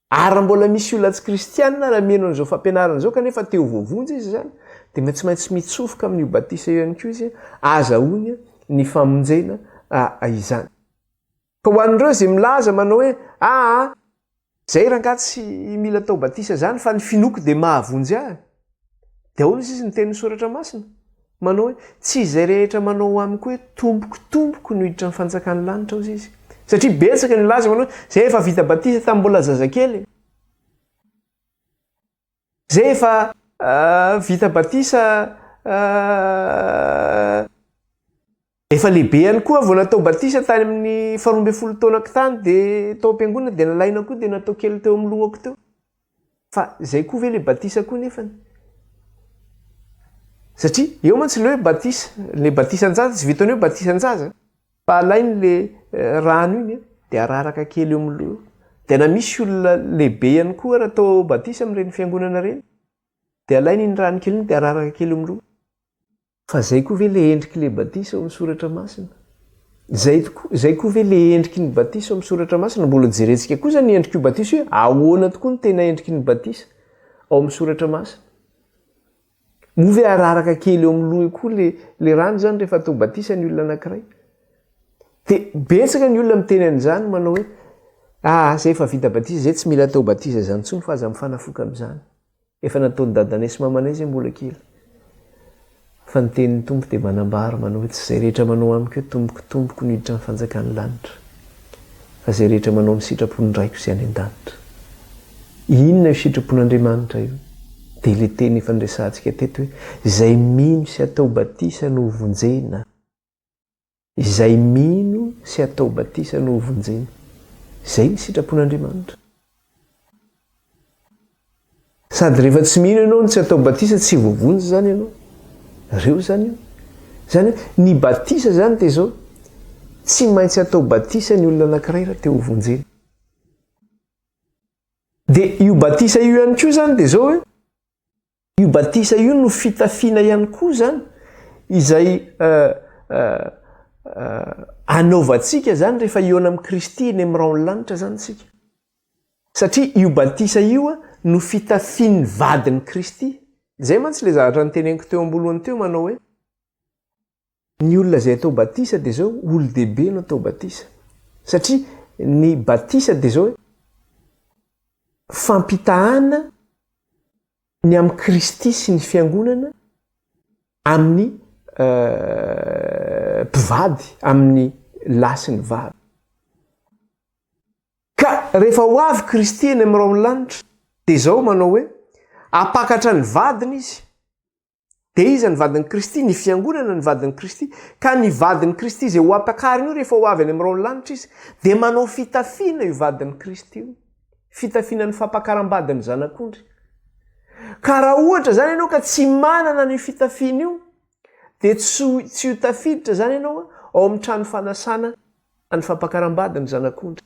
Ary raha mbola misy olona tsy kristianina raha mino an'izao fampianarana izao kanefa te ho voavonjy izy izany dia tsy maintsy mitsofoka amin'io batisa io ihany koa izy azahoany ny famonjena izany. Ka ho an'ireo izay milaza manao hoe aa zay rangahy tsy mila atao batisa izany fa ny finoako dia mahavonjy ahy. Dia ahoana izy ny tenin'ny soratra masina? Manao hoe, tsy izay rehetra manao amiko hoe tompoko, tompoko no hiditra ny fanjakan'ny lanitra hozy izy. Satria betsaka ny milaza manao hoe, zay efa vita batisa tamin'ny mbola zazakely. Zay efa vita batisa Efa lehibe ihany koa aho vao natao batisa tany amin'ny faharoa ambin'ny folo taonako tany dia tao am-piangonana dia nalaina koa dia natao kely teo amin'ny lohako teo. Fa izay koa ve ilay batisa koa nefany? Satria eo mantsy ilay hoe batisa, ilay batisan-jaza tsy vitan'ny hoe batisan-jaza fa alainy ilay rano iny dia araraka kely eo amin'ny loha eo. Dia na misy olona lehibe ihany koa ary atao batisa amin'ireny fiangonana ireny dia alainy iny rano kely iny dia araraka kely eo amin'ny loha. Fa zay koa ve le endriky le batisa ao amin'ny soratra masina? Zay tokoa, zay koa ve le endriky ny batisa ao amin'ny soratra masina? Mbola jerentsika koa zany ny endrik'io batisa io hoe ahoana tokoa ny tena endriky ny batisa ao amin'ny soratra masina? Moa ve araraka kely eo amin'ny loha eo koa le le rano zany rehefa atao batisa ny olona anankiray? De betsaka ny olona miteny an'izany manao hoe ah zay efa vita batisa zay tsy mila atao batisa zany intsony fa aza mifanafoka amin'izany. Efa nataon'i dadanay sy mamanay izay mbola kely. Fa ny tenin'ny Tompo dia manambara manao hoe tsy izay rehetra manao amiko hoe Tompoko, Tompoko no hiditra ny fanjakan'ny lanitra, fa izay rehetra manao ny sitrapon'ny Raiko izay any an-danitra. Inona io sitrapon'Andriamanitra io? Dia ilay teny efa niresahantsika teto hoe izay mino sy atao batisa no hovonjena. Izay mino sy atao batisa no hovonjena. Izay ny sitrapon'Andriamanitra. Sady rehefa tsy mino ianao no tsy atao batisa, tsy voavonjy izany ianao. Reo izany io. Izany hoe ny batisa izany dia izao, tsy maintsy atao batisa ny olona anankiray raha te ho vonjena. Dia io batisa io ihany koa izany dia izao hoe, Io batisa io no fitafiana ihany koa izany izay anaovantsika izany rehefa hihaona amin'i Kristy eny amin'ny rahon'ny lanitra izany isika. Satria io batisa io no fitafian'ny vadin'i Kristy. Izay mantsy ilay zavatra noteneniko teo am-boalohany teo manao hoe, ny olona izay atao batisa dia izao, olon-dehibe no atao batisa. Satria ny batisa dia izao hoe, fampitahana ny amin'i Kristy sy ny Fiangonana amin'ny mpivady, amin'ny lahy sy ny vavy. Ka rehefa ho avy Kristy eny amin'ny rahon'ny lanitra, dia izao manao hoe, hampakatra ny vadiny Izy. Dia iza ny vadin'i Kristy? Ny Fiangonana ny vadin'i Kristy. Ka ny vadin'i Kristy izay ho ampakarina io rehefa ho avy any amin'ny rahon'ny lanitra Izy, dia manao fitafiana io vadin'i Kristy io. Fitafiana ny fampakaram-badin'ny Zanak'ondry. Ka raha ohatra izany ianao ka tsy manana an'io fitafiana io, dia tsy tsy ho tafiditra izany ianao ao amin'ny trano fanasana ny fampakaram-bady ny Zanak'ondry.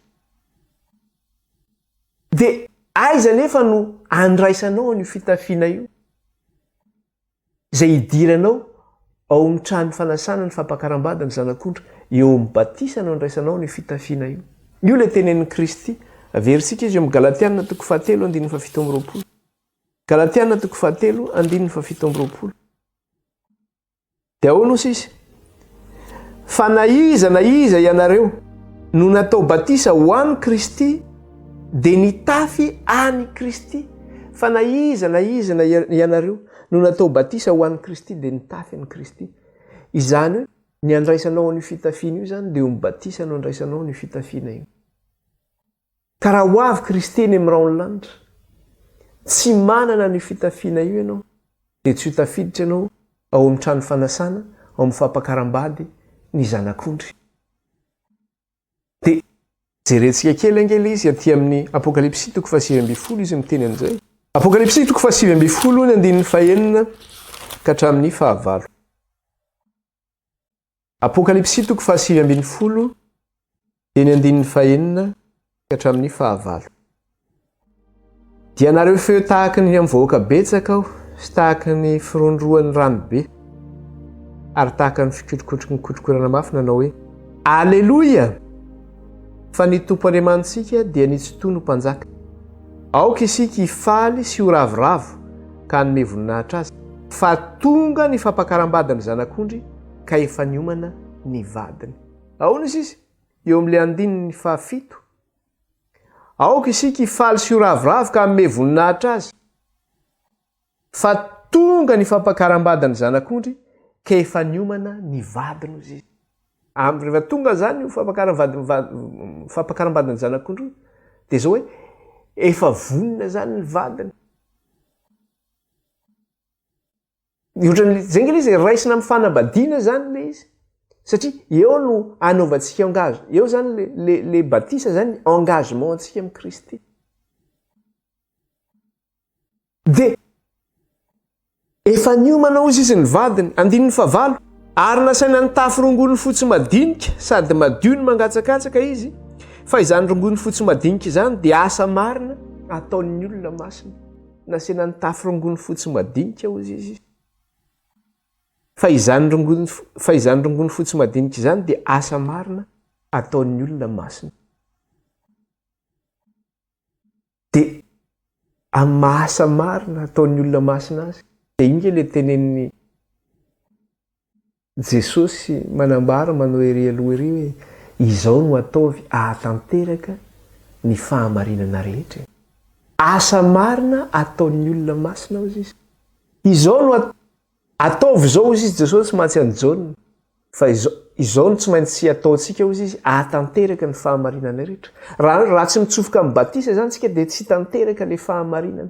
Dia aiza anefa no andraisanao an'io fitafiana io? Izay hidiranao ao amin'ny trano fanasana ny fampakaram-bady ny Zanak'ondry, eo amin'ny batisa no andraisanao an'io fitafiana io. Io ilay tenenin'i Kristy. Averintsika izy eo amin'ny Galatiana toko fahatelo andininy fahafito amby roapolo. Galatiana toko fahatelo andininy fahafito amby roapolo. Dia ahoana hoy sisa? Fa na iza na iza ianareo no natao batisa ho an'i Kristy dia nitafy an'i Kristy. Fa na iza na iza na ianareo no natao batisa ho an'i Kristy dia nitafy an'i Kristy. Izany hoe ny andraisanao an'io fitafiana io izany dia eo amin'ny batisa no andraisanao an'io fitafiana io. Ka raha ho avy Kristy eny amin'ny rahon'ny lanitra, tsy manana an'io fitafiana io ianao, dia tsy ho tafiditra ianao ao amin'ny trano fanasana, ao amin'ny fampakaram-bady ny Zanak'ondry. Dia jerentsika kely ange ilay izy aty amin'ny Apokalypsy toko faha-19 izy miteny an'izay. Apokalypsy toko faha-19 ny andininy fahenina ka hatramin'ny fahavalo. Apokalypsy toko faha-19 dia ny andininy fahenina ka hatramin'ny fahavalo. Dia nareo feo tahaky ny amin'ny vahoaka betsaka aho sy tahaky ny firoandroan'ny rano be ary tahaka ny fikotrokotroky ny kotrokorana mafy nanao hoe, Aleloia! Fa ny Tompo Andriamanitsika dia ny Tsitoha no Mpanjaka. Aoka isika hifaly sy ho ravoravo ka hanome voninahitra Azy, fa tonga ny fampakaram-badin'ny Zanak'ondry ka efa niomana ny vadiny. Ahoana izy izy? Eo amin'ilay andininy fahafito. Aoka isika hifaly sy ho ravoravo ka hanome voninahitra Azy, fa tonga ny fampakaram-badin'ny Zanak'ondry ka efa niomana ny vadiny, hoy izy. Am, rehefa tonga zany io fampakaram-vadiny fampakaram-badin'ny Zanak'ondry io, dia izao hoe efa vonona zany ny vadiny. Ohatran'ny zay nge le izy e, raisina amin'ny fanambadiana zany le izy. Satria eo no anaovantsika engage, eo zany le le le batisa zany engagement antsika amin'i Kristy. Dia efa niomana hozy izy ny vadiny, andininy fahavalo, ary nasaina nitafy rongony fotsy madinika sady madio ny mangatsakatsaka izy, fa izany rongony fotsy madinika izany dia asa marina ataon'ny olona masina. Nasaina nitafy rongony fotsy madinika hozy izy, fa izany rongony, fa izany rongony fotsy madinika izany dia asa marina ataon'ny olona masina. Dia amin'ny maha asa marina ataon'ny olona masina azy, dia iny nge ilay tenenin'i Jesosy manambara manao ery aloha ery hoe izao no ataovy ahatanteraka ny fahamarinana rehetra e. Asa marina ataon'ny olona masina hozy izy. Izao no Ataovy izao hozy izy Jesosy mantsy an'i Jaona fa izao izao no tsy maintsy ataontsika hozy izy ahatanteraka ny fahamarinana rehetra. Raha raha tsy mitsofoka amin'ny batisa izany tsika dia tsy tanteraka le fahamarinana.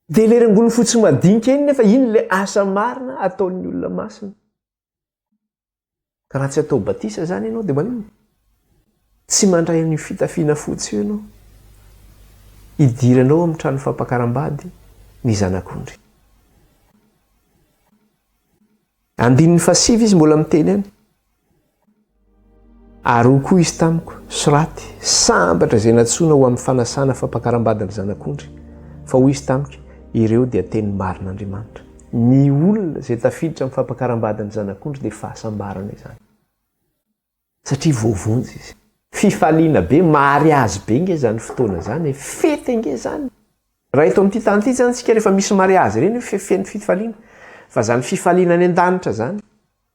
Dia le rongony fotsy madinika iny nefa iny le asa marina ataon'ny olona masina. Ka raha tsy atao batisa izany ianao dia maninona? Tsy mandray an'io fitafiana fotsy io ianao. Hidiranao amin'ny trano fampakaram-bady ny zanak'ondry. Andininy fahasivy izy mbola miteny any. Ary hoy koa izy tamiko, Soraty, sambatra izay nantsoina ho amin'ny fanasana fampakaram-badin'ny Zanak'ondry. Fa hoy izy tamiko, Ireo dia teny marin'Andriamanitra. Ny olona izay tafiditra amin'ny fampakaram-badin'ny Zanak'ondry dia fahasambarana izany. Satria voavonjy izy. Fifaliana be, mariazy be nge izany fotoana izany e, fety ange izany. Raha eto amin'ity tany ity izany isika rehefa misy mariazy ireny hoe feno fifaliana. Fa izany fifaliana any an-danitra izany,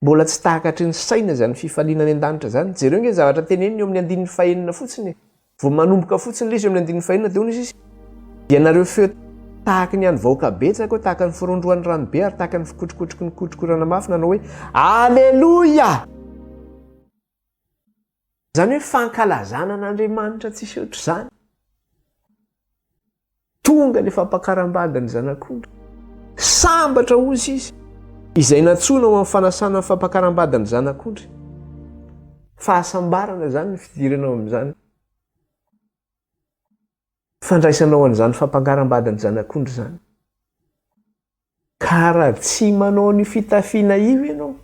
mbola tsy takatry ny saina izany fifaliana any an-danitra izany. Jereo ange ny zavatra teneniny eo amin'ny andininy fahenina fotsiny e. Vao manomboka fotsiny ilay izy eo amin'ny andininy fahenina dia hoy izy, Ianareo feo tahaka ny an'ny vahoaka betsaka, tahaka ny firoandroan'ny rano be ary tahaka ny fikotrokotroky ny kotrokorana mafy nanao hoe, Aleloia! Izany hoe fankalazana an'Andriamanitra tsisy ohatr'izany. Tonga ny fampakaram-bady ny Zanak'ondry. Sambatra hozy izy, izay nantsoina ho amin'ny fanasana ny fampakaram-bady ny Zanak'ondry. Fahasambarana izany ny fidirana ao amin'izany. Fandraisanao an'izany fampakaram-bady ny Zanak'ondry izany. Ka raha tsy manao an'io fitafiana io ianao,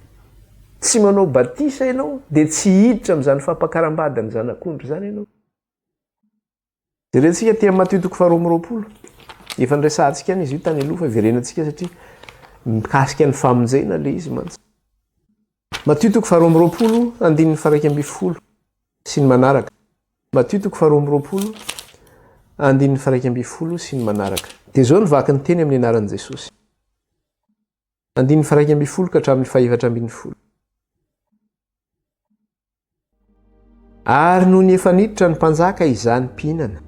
tsy manao batisa ianao, dia tsy hiditra amin'izany fampakaram-bady ny Zanak'ondry izany ianao. Jerentsika aty amin'ny Matio toko faharoa amby 20. Efa niresahantsika ihany izy io tany aloha fa iverenantsika satria mikasika ny famonjena ilay izy mantsy. Matio toko faharoa amby 20 andininy faha 11 sy ny manaraka. Matio toko faharoa amby 20 andininy faha 11 sy ny manaraka. Dia izao no vaky ny teny amin'ny anaran'i Jesosy. Andininy faha 11 ka hatramin'ny faha 14. Ary nony efa niditra ny mpanjaka hizaha ny mpihinana,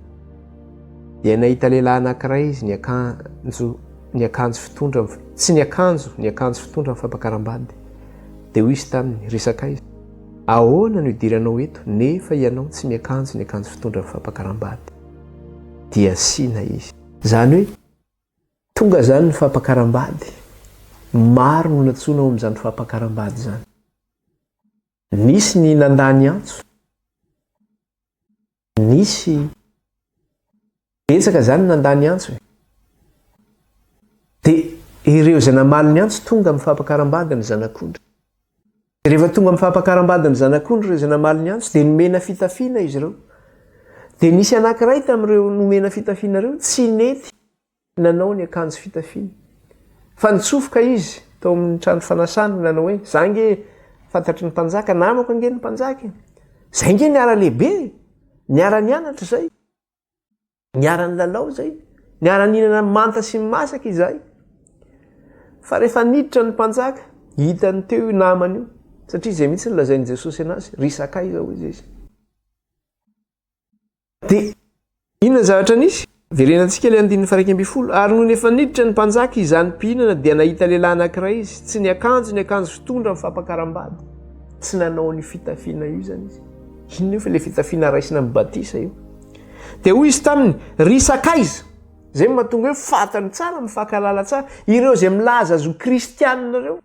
dia nahita lehilahy anankiray izy niakanjo ny akanjo fitondra tsy niakanjo ny akanjo fitondra ny fampakaram-bady. Dia hoy izy taminy, Ry sakaiza, ahoana no idiranao eto, nefa ianao tsy miakanjo ny akanjo fitondra ny fampakaram-bady? Dia asiana izy. Izany hoe, tonga izany ny fampakaram-bady, maro no nantsoina ao amin'izany fampakaram-bady izany. Nisy ny nandà ny antso. Nisy betsaka izany nandà ny antso e. Dia ireo izay namaly ny antso tonga amin'ny fampakaram-bady ny zanak'ondry. Dia rehefa tonga amin'ny fampakaram-bady ny zanak'ondry ireo izay namaly ny antso dia nomena fitafiana izy ireo. Dia nisy anankiray tamin'ireo nomena fitafiana ireo tsy nety nanao ny akanjo fitafiany. Fa nitsofoka izy tao amin'ny trano fanasana, nanao hoe, Za ange fantatry ny mpanjaka, namako ange ny mpanjaka e. Zay ange niara-lehibe e. Niara-nianatra izay. Niara-nilalao izay. Niara-nihinana manta sy masaka izahay. Fa rehefa niditra ny mpanjaka, hitany teo io namany io, satria izay mihitsy no lazain'i Jesosy anazy, ry sakaiza hoy izy. Dia inona ny zavatra nisy? Verenantsika ilay andininy faha 11. Ary nony efa niditra ny mpanjaka izany mpihinana dia nahita lehilahy anankiray izy, tsy niakanjo ny akanjo fitondra ny fampakaram-bady. Tsy nanao an'io fitafiana io izany izy. Inona io fa ilay fitafiana raisina amin'ny batisa io. Dia hoy izy taminy, ry sakaiza, izay no mahatonga hoe fantany tsara, mifankahalala tsara, ireo izay milaza azy ho kristianina ireo.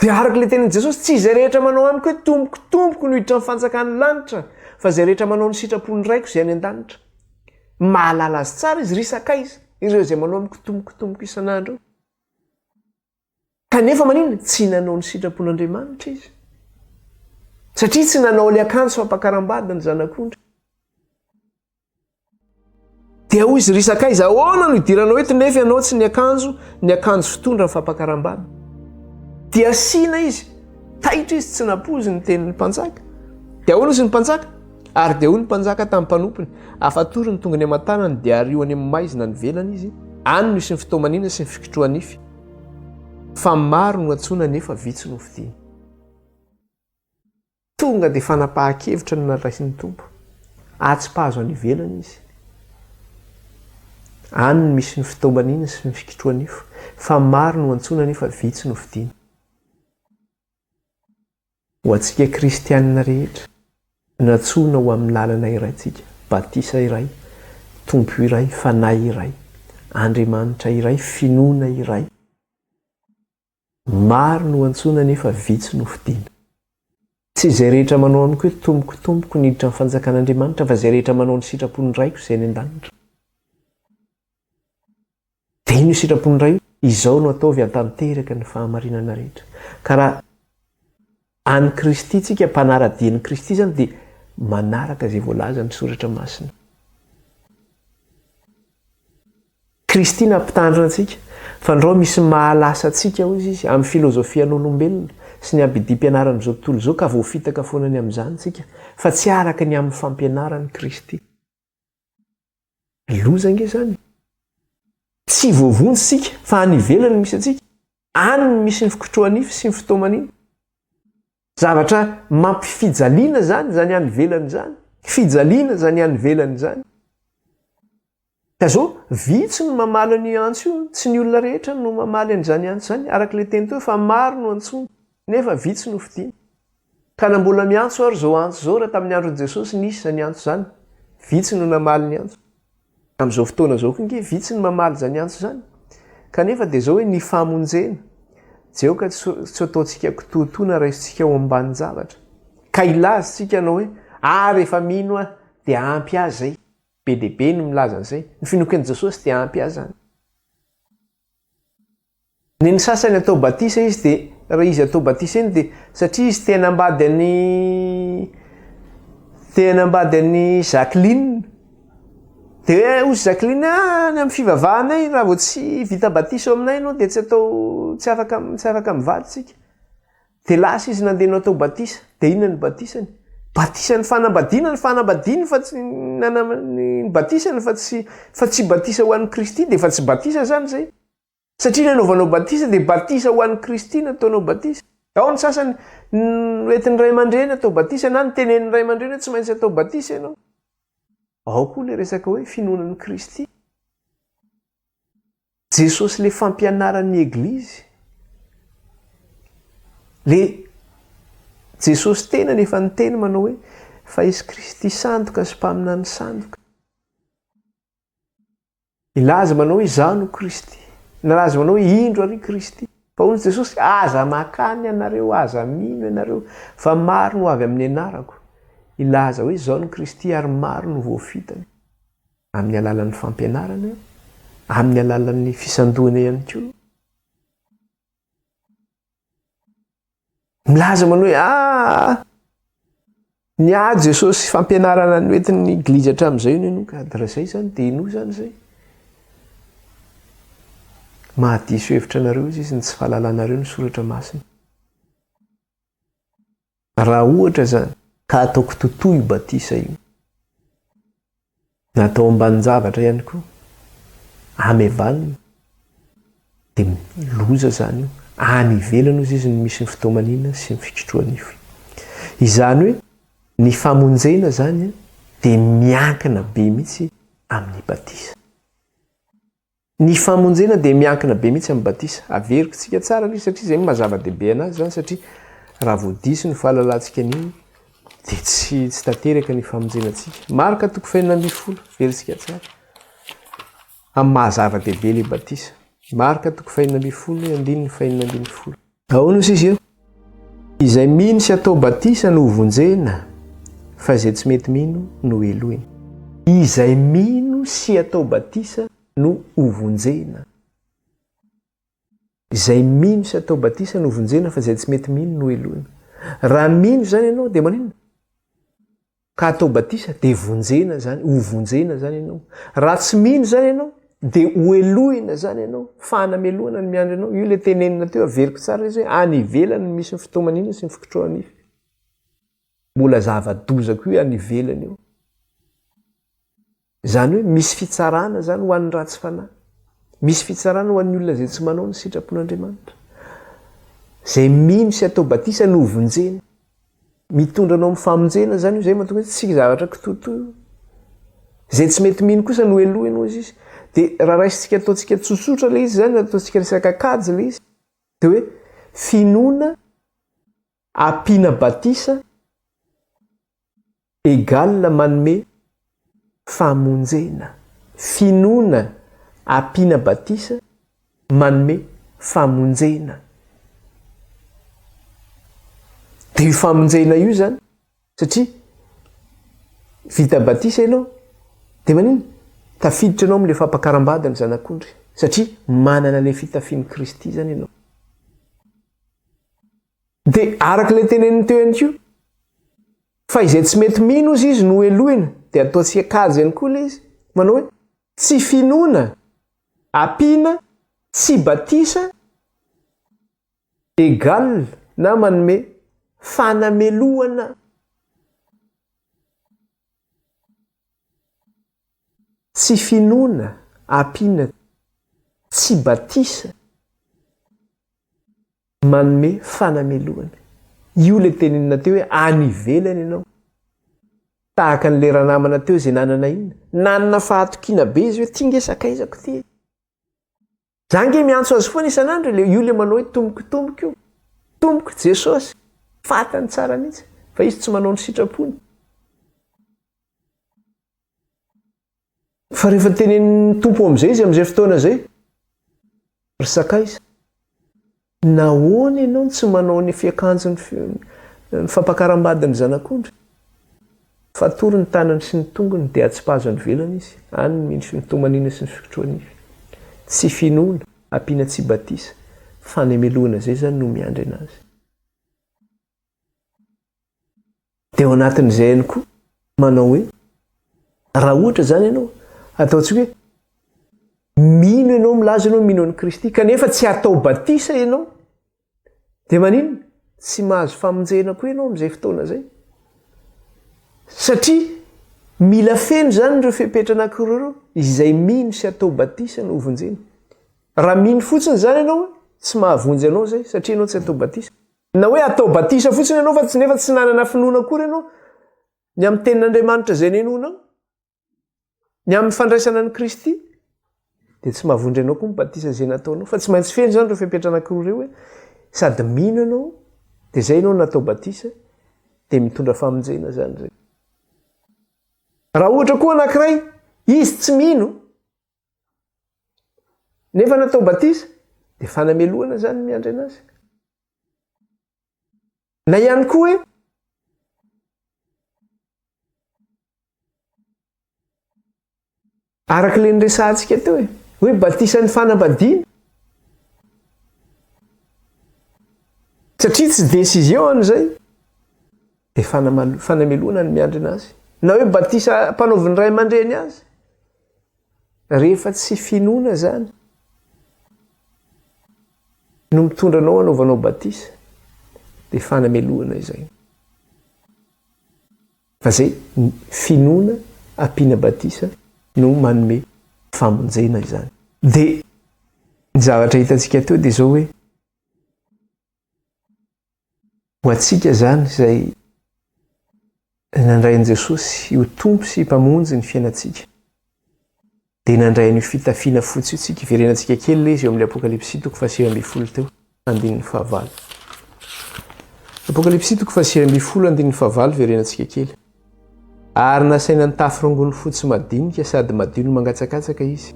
Dia araka ilay tenin'i Jesosy, tsy izay rehetra manao amiko hoe Tompoko, Tompoko no hiditra ny fanjakan'ny lanitra, fa izay rehetra manao ny sitrapon'ny Raiko izay any an-danitra. Mahalala azy tsara izy, ry sakaiza, ireo izay manao amiko Tompoko, Tompoko isan'andro io. Kanefa maninona? Tsy nanao ny sitrapon'Andriamanitra izy. Satria tsy nanao ilay akanjo fampakaram-bady ny zanak'ondry. Dia hoy izy, Ry sakaiza, ahoana no idiranao eto nefa ianao tsy niakanjo ny akanjo fitondra ny fampakaram-bady? Dia asiana izy, taitra izy, tsy nampoiziny ny tenin'ny mpanjaka. Dia ahoana izy ny mpanjaka? Ary dia hoy ny mpanjaka tamin'ny mpanompony, Afatory ny tongony aman-tanany, dia ario any amin'ny maizina any ivelany izy, any no hisy ny fitomanina sy ny fikitroha-nify. Fa maro no antsoina nefa vitsy no fidina. Tonga dia fanapahan-kevitra no naraisin'ny Tompo. Atsipazo any ivelany izy. Any no misy ny fitaomanina sy ny fikitroha-nify. Fa maro no antsoina nefa vitsy no fidina. Ho antsika kristianina rehetra, nantsoina ho amin'ny lalana iray tsika, batisa iray, Tompo iray, Fanahy iray, Andriamanitra iray, finoana iray. Maro no antsoina nefa vitsy no fidina. Tsy izay rehetra manao amiko hoe Tompoko, Tompoko no hiditra ny fanjakan'Andriamanitra fa izay rehetra manao ny sitrapon'ny Raiko izay any an-danitra. Dia inona io sitrapon'ny Ray io? Izao no ataovy hahatanteraka ny fahamarinana rehetra. Ka raha an'i Kristy tsika, mpanara-dia an'i Kristy izany dia manaraka izay voalazan'ny Soratra Masina. Kristy nampitandrina antsika, fandrao misy mahalasa antsika, hoy Izy, amin'ny filozofian'olombelona. sy ny abidim-pianaran'izao tontolo izao ka voafitaka foana ny amin'izany isika fa tsy araka ny amin'ny fampianaran'i Kristy. Loza ange izany e! Tsy voavonjy isika fa any ivelany no misy antsika, any no misy ny fikotroha-nify sy ny fitaomanina. Zavatra mampifijaliana izany, izany any ivelany izany. Fijaliana izany any ivelany izany. Ka zao, vitsy no mamaly an'io antso io, tsy ny olona rehetra no mamaly an'izany antso izany, araka ilay teny teo fa maro no antsoina, nefa vitsy no fidina. Ka na mbola miantso ary izao antso izao, raha tamin'ny andron'i Jesosy nisy izany antso izany, vitsy no namaly ny antso. Amin'izao fotoana izao koa ange vitsy ny mamaly izany antso izany. Kanefa dia izao hoe ny famonjena, tsy aoka tsy ataontsika kitoatoa na raisintsika ho ambanin-javatra. Ka hilaza isika hanao hoe, ah rehefa mino aho dia ampy ahy izay. Be dia be ny milaza an'izay. Ny finoako an'i Jesosy dia ampy ahy izany. Ny ny sasany atao batisa izy dia raha izy atao batisa iny dia satria izy te hanambady an'i te hanambady an'i Jacqueline dia hoe hozy Jacqueline ah any amin'ny fivavahanay raha vao tsy vita batisa ao aminay ianao dia tsy atao tsy afaka tsy afaka mivady isika. Dia lasa izy nandeha natao batisa. Dia inona ny batisany? Batisan'ny fanambadiana ny fanambadiany fa tsy ny batisany fa tsy fa tsy batisa ho an'i Kristy dia efa tsy batisa izany izay. Satria ny anaovanao batisa dia batisa ho an'i Kristy no ataonao batisa. Ao ny sasany noentin'ny ray aman-dreny atao batisa na notenenin'ny ray aman-dreny hoe tsy maintsy atao batisa ianao. Ao koa ilay resaka hoe finoana an'i Kristy. Jesosy le fampianaran'ny eglizy. Le Jesosy tenany efa niteny manao hoe fa hisy Kristy sandoka sy mpaminany sandoka. Hilaza manao hoe izaho no Kristy. Nilaza manao hoe indro ary Kristy. Fa hoy Jesosy, aza makany ianareo, aza mino ianareo, fa maro no avy amin'ny anarako. Hilaza hoe izaho no Kristy ary maro no voafitany. Amin'ny alalan'ny fampianarana, amin'ny alalan'ny fisandohana ihany koa. Milaza manao hoe ah, ny ahy Jesosy fampianarana noentin'ny Eglizy hatramin'izay io no ka raha izay izany dia inoa izany izay. Mahadiso hevitra anareo izy izy ny tsy fahalalanareo ny soratra masina. Raha ohatra izany ka ataoko totoa io batisa io, na atao ambanin-javatra ihany koa, amevanina, dia loza izany io. Any ivelany hozy izy no misy ny fitaomanina sy ny fikitroha-nify. Izany hoe ny famonjena izany dia miankina be mihitsy amin'ny batisa. Ny famonjena dia miankina be mihitsy amin'ny batisa. Averiko tsika tsara aloha satria izay no maha zava-dehibe anazy izany satria raha vao diso ny fahalalantsika an'io dia tsy tsy tanteraka ny famonjena antsika. Marka toko fahenina ambin'ny folo, averintsika tsara. Amin'ny maha zava-dehibe ilay batisa. Marka toko fahenina ambin'ny folo, andininy fahenina ambin'ny folo. Ahoana hoy izy eo? Izay mino sy atao batisa no hovonjena, fa izay tsy mety mino no helohina. Izay mino sy atao batisa no hovonjena. Izay mino sy atao batisa no hovonjena, fa izay tsy mety mino no helohina. Raha mino izany ianao dia maninona? Ka atao batisa dia vonjena zany, ho vonjena zany ianao. Raha tsy mino zany ianao dia ho helohina zany ianao, fanamelohana no miandry anao. Io ilay tenenina teo, averiko tsara izy hoe any ivelany no misy ny fitaomanina sy ny fikitroha-nify. Mbola zava-doza koa io any ivelany io. Izany hoe misy fitsarana izany ho an'ny ratsy fanahy. Misy fitsarana ho an'ny olona izay tsy manao ny sitrapon'Andriamanitra. Izay mino sy atao batisa no hovonjena. Mitondra anao amin'ny famonjena izany io, izay mahatonga hoe tsy zavatra kitoatoa io. Izay tsy mety mino kosa no helohina hozy izy. Dia raha raisintsika ataontsika tsotsotra ilay izy izany, ataontsika resaka kajy ilay izy, dia hoe finoana ampiana batisa Egal manome famonjena. Finoana ampiana batisa manome famonjena. Dia io famonjena io izany, satria vita batisa ianao, dia maninona? Tafiditra ianao amin'ilay fampakaram-bady ny zanak'ondry, satria manana ilay fitafian'i Kristy izany ianao. Dia araka ilay teneniny teo ihany koa, fa izay tsy mety mino ozy izy no helohina, dia ataontsika kajy ihany koa ilay izy, manao hoe, tsy finoana ampiana tsy batisa egal Na manome fanamelohana. Tsy finoana ampiana tsy batisa manome fanamelohana. Io ilay tenenina teo hoe any ivelany ianao. Tahaka an'ilay ranamana teo izay nanana inona? Nanana fahatokiana be izy hoe ty nge sakaizako ty e. Za nge miantso azy foana isan'andro e, io le manao hoe tompoko tompoko io. Tompoko Jesosy. Fantany tsara mihitsy fa izy tsy manao ny sitrapony. Fa rehefa tenenin'ny Tompo amin'izay izy amin'izay fotoana izay, ry sakaiza, nahoana ianao no tsy manao ny fiakanjon'ny ny fampakaram-badin'ny zanak'ondry? Fatory ny tanany sy ny tongony dia atsipazo any ivelany izy, any no misy ny fitomaniana sy ny fikitroha-nify. Tsy finoana, ampiana tsy batisa, fanemelohana izay izany no miandry anazy. Dia ao anatin'izay ihany koa manao hoe raha ohatra izany ianao ataontsika hoe mino ianao milaza ianao mino an'i Kristy kanefa tsy atao batisa ianao dia maninona? Tsy mahazo famonjena koa ianao amin'izay fotoana izay. Satria mila feno izany ireo fepetra anankiroa ireo, izay mino sy atao batisa no hovonjena. Raha mino fotsiny izany ianao, tsy mahavonjy anao izay satria ianao tsy atao batisa. Na hoe atao batisa fotsiny ianao fa tsy nefa tsy nanana finoana akory ianao ny amin'ny tenin'Andriamanitra izay ninoanao, ny amin'ny fandraisana an'i Kristy, dia tsy mahavondry anao koa ny batisa izay nataonao. Fa tsy maintsy feno izany ireo fepetra anankiroa ireo hoe sady mino ianao, dia izay ianao natao batisa, dia mitondra famonjena izany izay. Raha ohatra koa anankiray, izy tsy mino, Nefa natao batisa, dia fanamelohana izany ny miandry anazy. Na ihany koa hoe araka ilay niresahantsika teo e, hoe batisan'ny fanambadiana. Satria tsy décision an'izay, dia fanamelohana ny miandry anazy. Na hoe batisa ampanaovin'ny ray aman-dreny azy. Rehefa tsy finoana izany no mitondra anao hanaovanao batisa dia fanamelohana izay. Fa izay finoana ampiana batisa no manome famonjena izany. Dia ny zavatra hitantsika teo dia izao hoe ho antsika izany izay nandray an'i Jesosy ho Tompo sy Mpamonjy ny fiainantsika, dia nandray an'io fitafiana fotsy io tsika. Iverenantsika kely ilay izy eo amin'ny Apokalypsy toko faha-19 teo, andininy fahavalo. Apokalypsy toko faha-19 andininy fahavalo iverenantsika kely. Ary nasaina nitafy rongony fotsy madinika sady madio no mangatsakatsaka izy,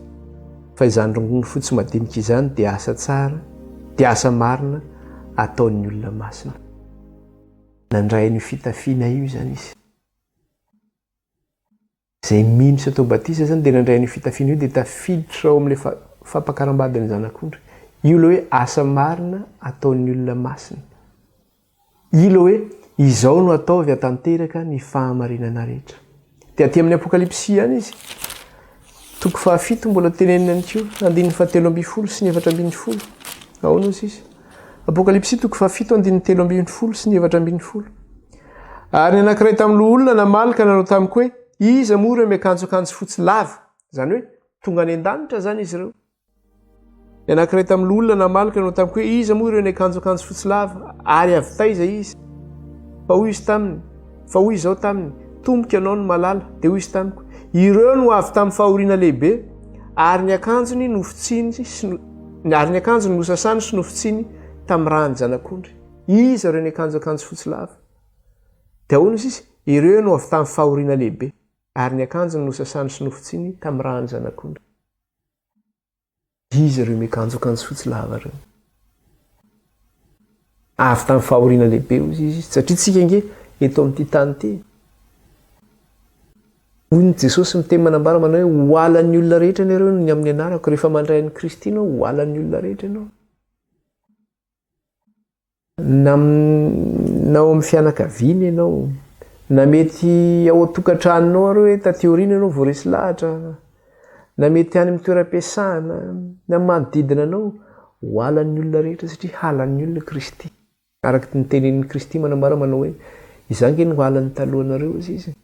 fa izany rongony fotsy madinika izany dia asa tsara, dia asa marina ataon'ny olona masina. Nandray an'io fitafiana io izany izy. Izay mino sy atao batisa izany dia nandray an'io fitafiana io dia tafiditra ao amin'ilay fampakaram-badin'ny Zanak'ondry. Io ilay hoe asa marina ataon'ny olona masina. Ilo hoe, Izao no ataovy hatanteraka ny fahamarinana rehetra. Dia aty amin'ny Apokalypsy ihany izy. Toko fahafito mbola tenenina ihany koa, andininy fahatelo ambin'ny folo sy ny 14. Ahoana hozy izy? Apokalypsy toko fahafito andininy 13 sy ny 14. Ary ny anankiray tamin'ny loholona namaly ka nanao tamiko hoe, Iza moa ireo miakanjo akanjo fotsy lava? Izany hoe, tonga any an-danitra izany izy ireo. Ny anankiray tamin'ny loholona namaly ka nanao tamiko hoe, Iza moa ireo niakanjo akanjo fotsy lava, ary avy taiza izy? Fa hoy izy taminy, Fa hoy izaho taminy, Tompoko ianao no mahalala. Dia hoy izy tamiko, Ireo no avy tamin'ny fahoriana lehibe, ary ny akanjony nofotsiny sy ary ny akanjony nosasany sy nofotsiny tamin'ny ràn'ny Zanak'ondry. Iza ireo niakanjo akanjo fotsy lava? Dia ahoana hoy izy? Ireo no avy tamin'ny fahoriana lehibe, ary ny akanjony nosasany sy nofotsiny tamin'ny ràn'ny Zanak'ondry. Iza ireo miakanjo akanjo fotsy lava ireo? Avy tamin'ny fahoriana lehibe hozy izy, satria tsika ange eto amin'ity tany ity. Hoy ny Jesosy miteny manambara manao hoe ho halan'ny olona rehetra ianareo ny amin'ny anarako. Rehefa mandray an'i Kristy ianao, ho halan'ny olona rehetra ianao. Na na ao amin'ny fianakaviana ianao, na mety ao an-tokantranonao ary hoe taty aoriana ianao vao resy lahatra, na mety any amin'ny toeram-piasana, na manodidina anao, ho halan'ny olona rehetra satria halan'ny olona Kristy. Araka ny tenenin'i Kristy manambara manao hoe, Izaho ange no halan'ny talohanareo, hozy Izy.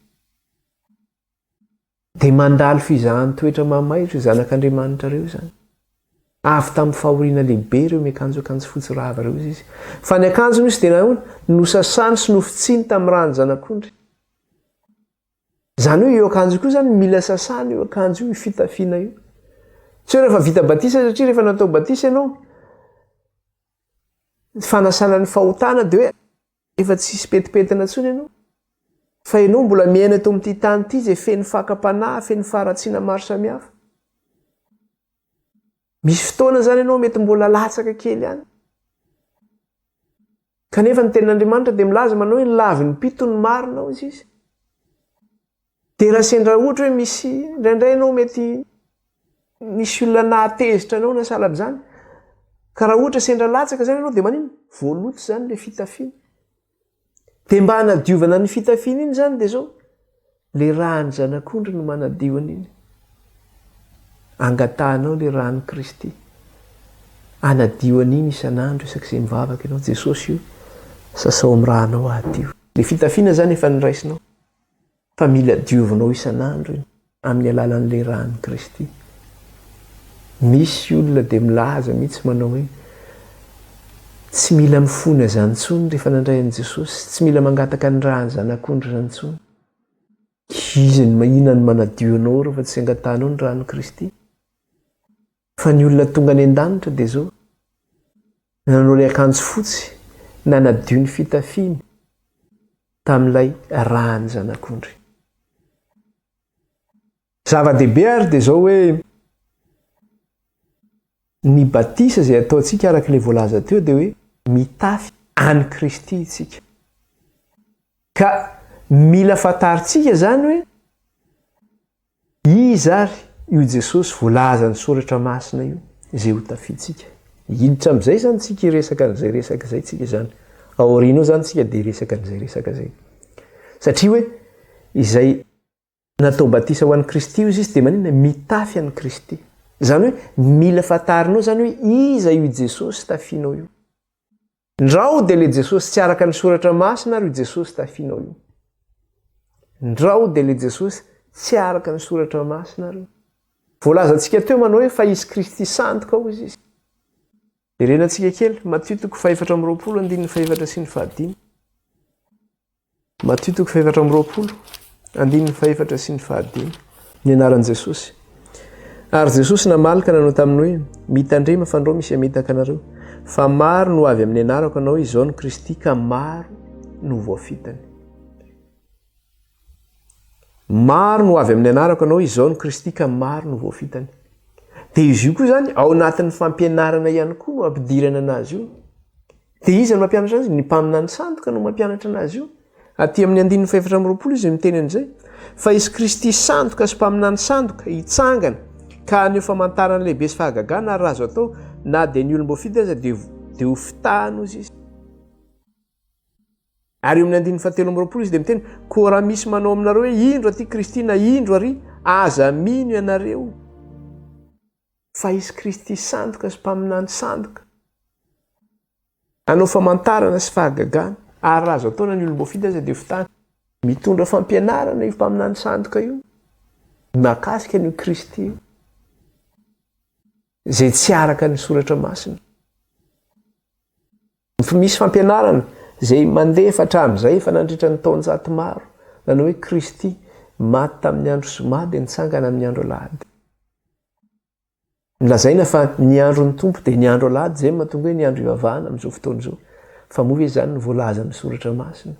Dia mandalo fizahan-toetra mamay ireo zanak'Andriamanitra ireo izany. Avy tamin'ny fahoriana lehibe ireo miakanjo akanjo fotsy rava ireo, hozy Izy. Fa ny akanjony, hozy, dia nahoana? Nosasany sy nofotsiany tamin'ny ràn'ny Zanak'ondry. Izany hoe io akanjo io koa izany mila sasana io akanjo io, io fitafiana io. Tsy hoe rehefa vita batisa satria rehefa natao batisa ianao, ny fanasana ny fahotana dia hoe efa tsisy petipetina intsony ianao. Fa ianao mbola miaina eto amin'ity tany ity izay feno fakam-panahy, feno faharatsiana maro samihafa. Misy fotoana izany ianao mety mbola latsaka kely ihany. Kanefa ny tenin'Andriamanitra dia milaza manao hoe lavin'ny mpito ny marina hoy izy. Dia raha sendra ohatra hoe misy indraindray ianao mety nisy olona nahatezitra anao na sahala amin'izany, ka raha ohatra sendra latsaka izany ianao dia maninona? Voaloto izany ilay fitafiana. Dia mba hanadiovana ny fitafiana iny izany dia izao, ilay ràn'ny zanak'ondry no manadio an'iny. Angatahanao ilay ràn'i Kristy. Hanadio an'iny isan'andro isak'izay mivavaka ianao, Jesosy o, sasao amin'ny rànao hadio. Ilay fitafiana izany efa noraisinao. Fa mila diovinao isan'andro iny amin'ny alalan'ilay ràn'i Kristy. Misy olona dia milaza mihitsy manao hoe, tsy mila mifona izany intsony rehefa nandray an'i Jesosy, tsy mila mangataka ny ràn'ny Zanak'ondry izany intsony. Iza no inona no manadio anao rehefa tsy angatahanao ny ràn'i Kristy? Fa ny olona tonga any an-danitra dia izao, nanao ilay akanjo fotsy, nanadio ny fitafiany tamin'ilay ràn'ny Zanak'ondry. Zava-dehibe ary dia izao hoe, ny batisa izay ataontsika araka ilay voalaza teo dia hoe mitafy an'i Kristy isika. Ka mila fantarintsika izany hoe, Iza ary io Jesosy voalazan'ny Soratra Masina io izay ho tafintsika? Hiditra amin'izay izany tsika hiresaka an'izay resaka izay tsika izany. Aoriana ao izany tsika dia hiresaka an'izay resaka izay. Satria hoe izay natao batisa ho an'i Kristy hozy izy dia maninona? Mitafy an'i Kristy. Izany hoe mila fantarinao izany hoe iza io Jesosy tafinao io. Ndrao dia le Jesosy tsy araka ny soratra masina ary io Jesosy tafianao io. Ndrao dia le Jesosy tsy araka ny soratra masina ary io. Voalazantsika teo manao hoe fa hisy Kristy sandoka hozy izy. Jerenantsika kely, Matio toko fahefatra amby 20 andininy fahefatra sy ny fahadimy. Matio toko fahefatra amby 20, andininy fahefatra sy ny fahadimy. Ny anaran'i Jesosy. Ary Jesosy namaly ka nanao taminy hoe, Mitandrema fandrao misy hamitaka anareo, fa maro no avy amin'ny anarako hanao hoe, Izao no Kristy, ka maro no voafitany. Maro no avy amin'ny anarako hanao hoe, Izao no Kristy, ka maro no voafitany. Dia izy io koa izany, ao anatin'ny fampianarana ihany koa no ampidirana anazy io. Dia iza no mampianatra azy? Ny mpaminany sandoka no mampianatra anazy io. Aty amin'ny andininy fahefatra amby 20 izy miteny an'izay. Fa hisy Kristy sandoka sy mpaminany sandoka hitsangana ka haneho famantarana lehibe sy fahagagana ary raha azo atao na dia ny olom-boafidy aza dia dia ho fitahana hozy izy. Ary eo amin'ny andininy fahatelo amby 20 izy dia miteny, koa raha misy manao aminareo hoe indro aty Kristy na indro ary, aza mino ianareo. Fa hisy Kristy sandoka sy mpaminany sandoka hanao famantarana sy fahagagana, ary raha azo atao na ny olom-boafidy aza dia fitahana. Mitondra fampianarana io mpaminany sandoka io mahakasika an'io Kristy io, izay tsy araka ny soratra masina. Misy fampianarana izay mandefa hatramin'izay efa nandritra ny taonjato maro, nanao hoe Kristy maty tamin'ny andro zoma dia nitsangana amin'ny andro alahady. Lazaina fa ny andron'ny Tompo dia ny andro alahady, izay no mahatonga hoe ny andro ivavahana amin'izao fotoana izao. Fa moa ve izany no voalazan'ny soratra masina?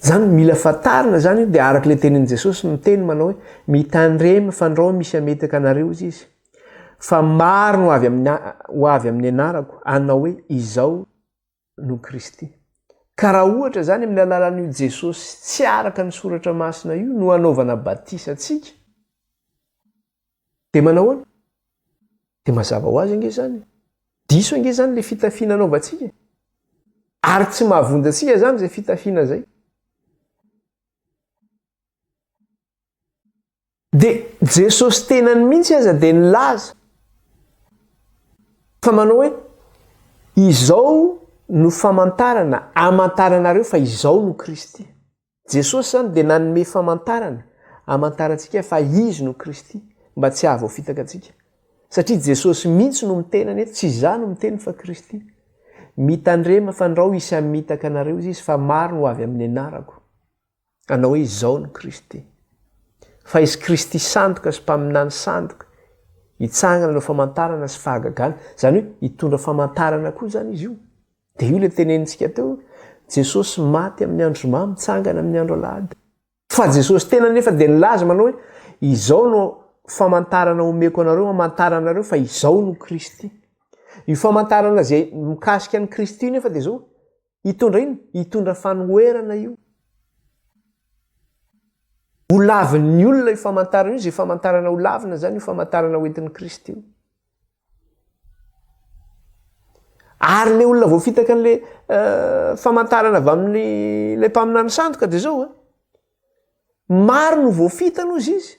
Izany mila fantarina izany dia araka ilay tenin'i Jesosy miteny manao hoe mitandrema fandrao misy hametaka anareo izy izy. Fa maro no avy amin'ny ho avy amin'ny anarako hanao hoe izao no Kristy. Ka raha ohatra izany amin'ny alalan'io Jesosy tsy araka ny soratra masina io no hanaovana batisa antsika, dia manao ahoana? Dia mazava ho azy ange izany. Diso ange izany ilay fitafiana anaovantsika. Ary tsy mahavonjy antsika izany izay fitafiana izay. Dia Jesosy tenany mihitsy aza dia nilaza fa manao hoe, Izao no famantarana amantaranareo fa izao no Kristy. Jesosy izany dia nanome famantarana amantarantsika fa Izy no Kristy mba tsy hahavoafitaka antsika. Satria Jesosy mihitsy no miteny anie, tsy izaho no miteny fa Kristy. Mitandrema fandrao hisy hamitaka anareo izy fa maro no ho avy amin'ny anarako. Hanao hoe izao no Kristy. Fa hisy Kristy sandoka sy mpaminany sandoka hitsangana hanao famantarana sy fahagagana. Izany hoe hitondra famantarana koa izany izy io. Dia io ilay tenenintsika teo, Jesosy maty amin'ny andro zoma, mitsangana amin'ny andro alahady. Fa Jesosy tena nefa dia nilaza manao hoe, izao no famantarana omeko anareo, hamantaranareo fa izao no Kristy. Io famantarana izay mikasika an'i Kristy io nefa dia izao, hitondra inona? Hitondra fanoherana io. Ho lavin'ny olona io famantarana io, izay famantarana ho lavina izany io famantarana hoentin'i Kristy io. Ary le olona voafitaka an'le euh, famantarana avy amin'ny ilay mpaminany sandoka dia zao a. Maro no voafitana ozy izy.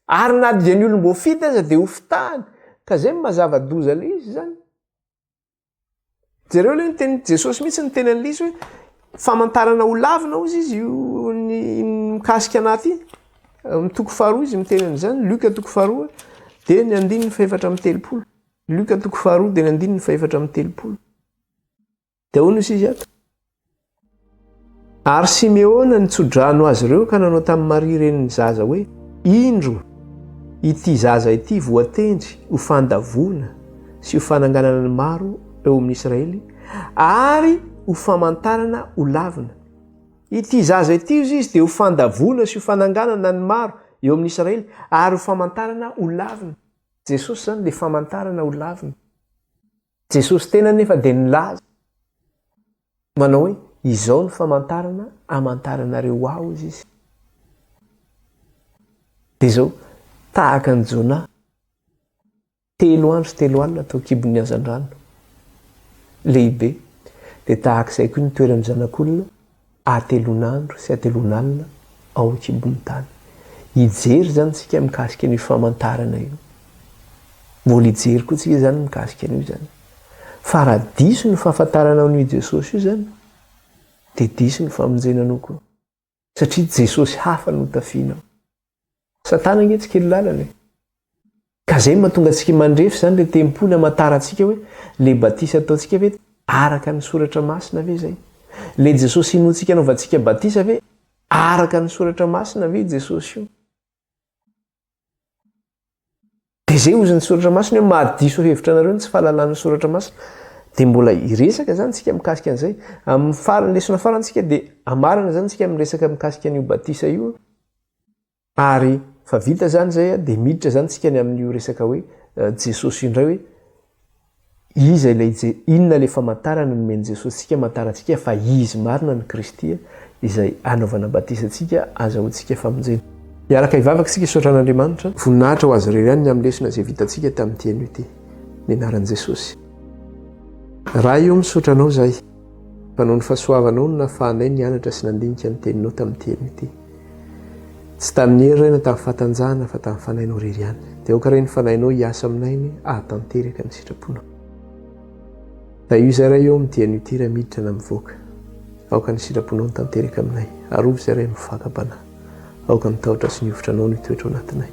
Ary na dia ny olom-boafidy aza dia hofitahany. Ka zay no maha-zava-doza le izy zany. Jereo aloha ny tenin'i Jesosy mihitsy niteny an'ilay izy hoe famantarana ho lavina hozy izy io ny mikasika anà ty. Amin'ny toko faharoa izy miteny an'izany, Luka toko faharoa dia ny andininy fahefatra amby 30. Luka toko faharoa dia ny andininy fahefatra amby 30. Dia ahoana hozy izy ato? Ary Simeona nitso-drano azy ireo ka nanao tamin'i Maria renin'ny zaza hoe, Indro, ity zaza ity voatendry ho fandavoana sy ho fananganana ny maro eo amin'ny Israely ary ho famantarana ho lavina. Ity zaza ity, hozy izy, dia ho fandavoana sy ho fananganana ny maro eo amin'ny Israely ary ho famantarana ho lavina. Jesosy izany dia famantarana ho lavina. Jesosy tena anefa dia nilaza. Manao hoe, Izao no famantarana hamantaranareo Ahy, hozy izy. Dia izao, tahaka an'i Jonah, telo andro sy telo alina tao an-kibon'ny hazandrano lehibe, dia tahaka izay koa ny toeran'ny Zanak'olona, hatelon'andro sy hatelon'alina ao an-kibon'ny tany. Hijery izany isika mikasika an'io famantarana io. Mbola hijery koa tsika izany mikasika an'io izany. Fa raha diso ny fahafantarana an'io Jesosy io izany, dia diso ny famonjena anao koa. Satria Jesosy hafa no tafianao. Satana ange tsy kely lalana e. Ka zay mahatonga antsika mandrefy izany le tempoly hamantarantsika hoe le batisa ataontsika ve araka ny soratra masina ve zay? Le Jesosy inoantsika anaovantsika batisa ve araka ny soratra masina ve i Jesosy io? Dia zay ozy ny soratra masina hoe mahadiso hevitra anareo ny tsy fahalalana ny soratra masina. Dia mbola hiresaka zany tsika mikasika an'izay. Amin'ny farany lesona farany tsika dia amarana zany tsika miresaka mikasika an'io batisa io. Ary fa vita zany zay dia miditra zany tsika ny amin'io resaka hoe Jesosy io indray hoe Iza ilay Je, inona ilay famantarana nomen'i Jesosy antsika hamantarantsika fa Izy marina no Kristy izay hanaovana batisa antsika hazahoantsika famonjena. Hiaraka hivavaka isika hisaotra an'Andriamanitra. Voninahitra ho Azy irery ihany ny amin'ny lesona izay vitantsika tamin'ity anio ity. Ny anaran'i Jesosy. Ray o, misaotra Anao izahay fa noho ny fahasoavanao no nahafahanay nianatra sy nandinika ny Teninao tamin'ity anio ity. Tsy tamin'ny hery Ray na tamin'ny fahatanjahana fa tamin'ny Fanahinao irery ihany. Dia aoka Ray ny Fanahinao hiasa aminay anie hahatanteraka ny sitraponao. Tahio izay Ray ô amin'ity anio ity raha miditra na mivoaka. Aoka ny sitraponao no tanteraka aminay. Arovy izay Ray amin'ny fakam-panahy. Aoka ny tahotra sy ny hovitra Anao no hitoetra ao anatinay.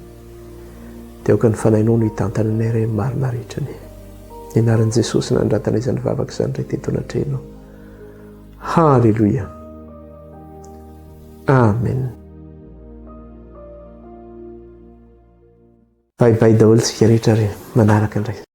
Dia aoka ny Fanahinao no hitantana anay Ray amin'ny marina rehetra anie. Ny anaran'i Jesosy nanoratana izany vavaka izany Ray teto anatrehanao. Haleloia. Amen. Bye bye daholo tsika rehetra ary manaraka indray.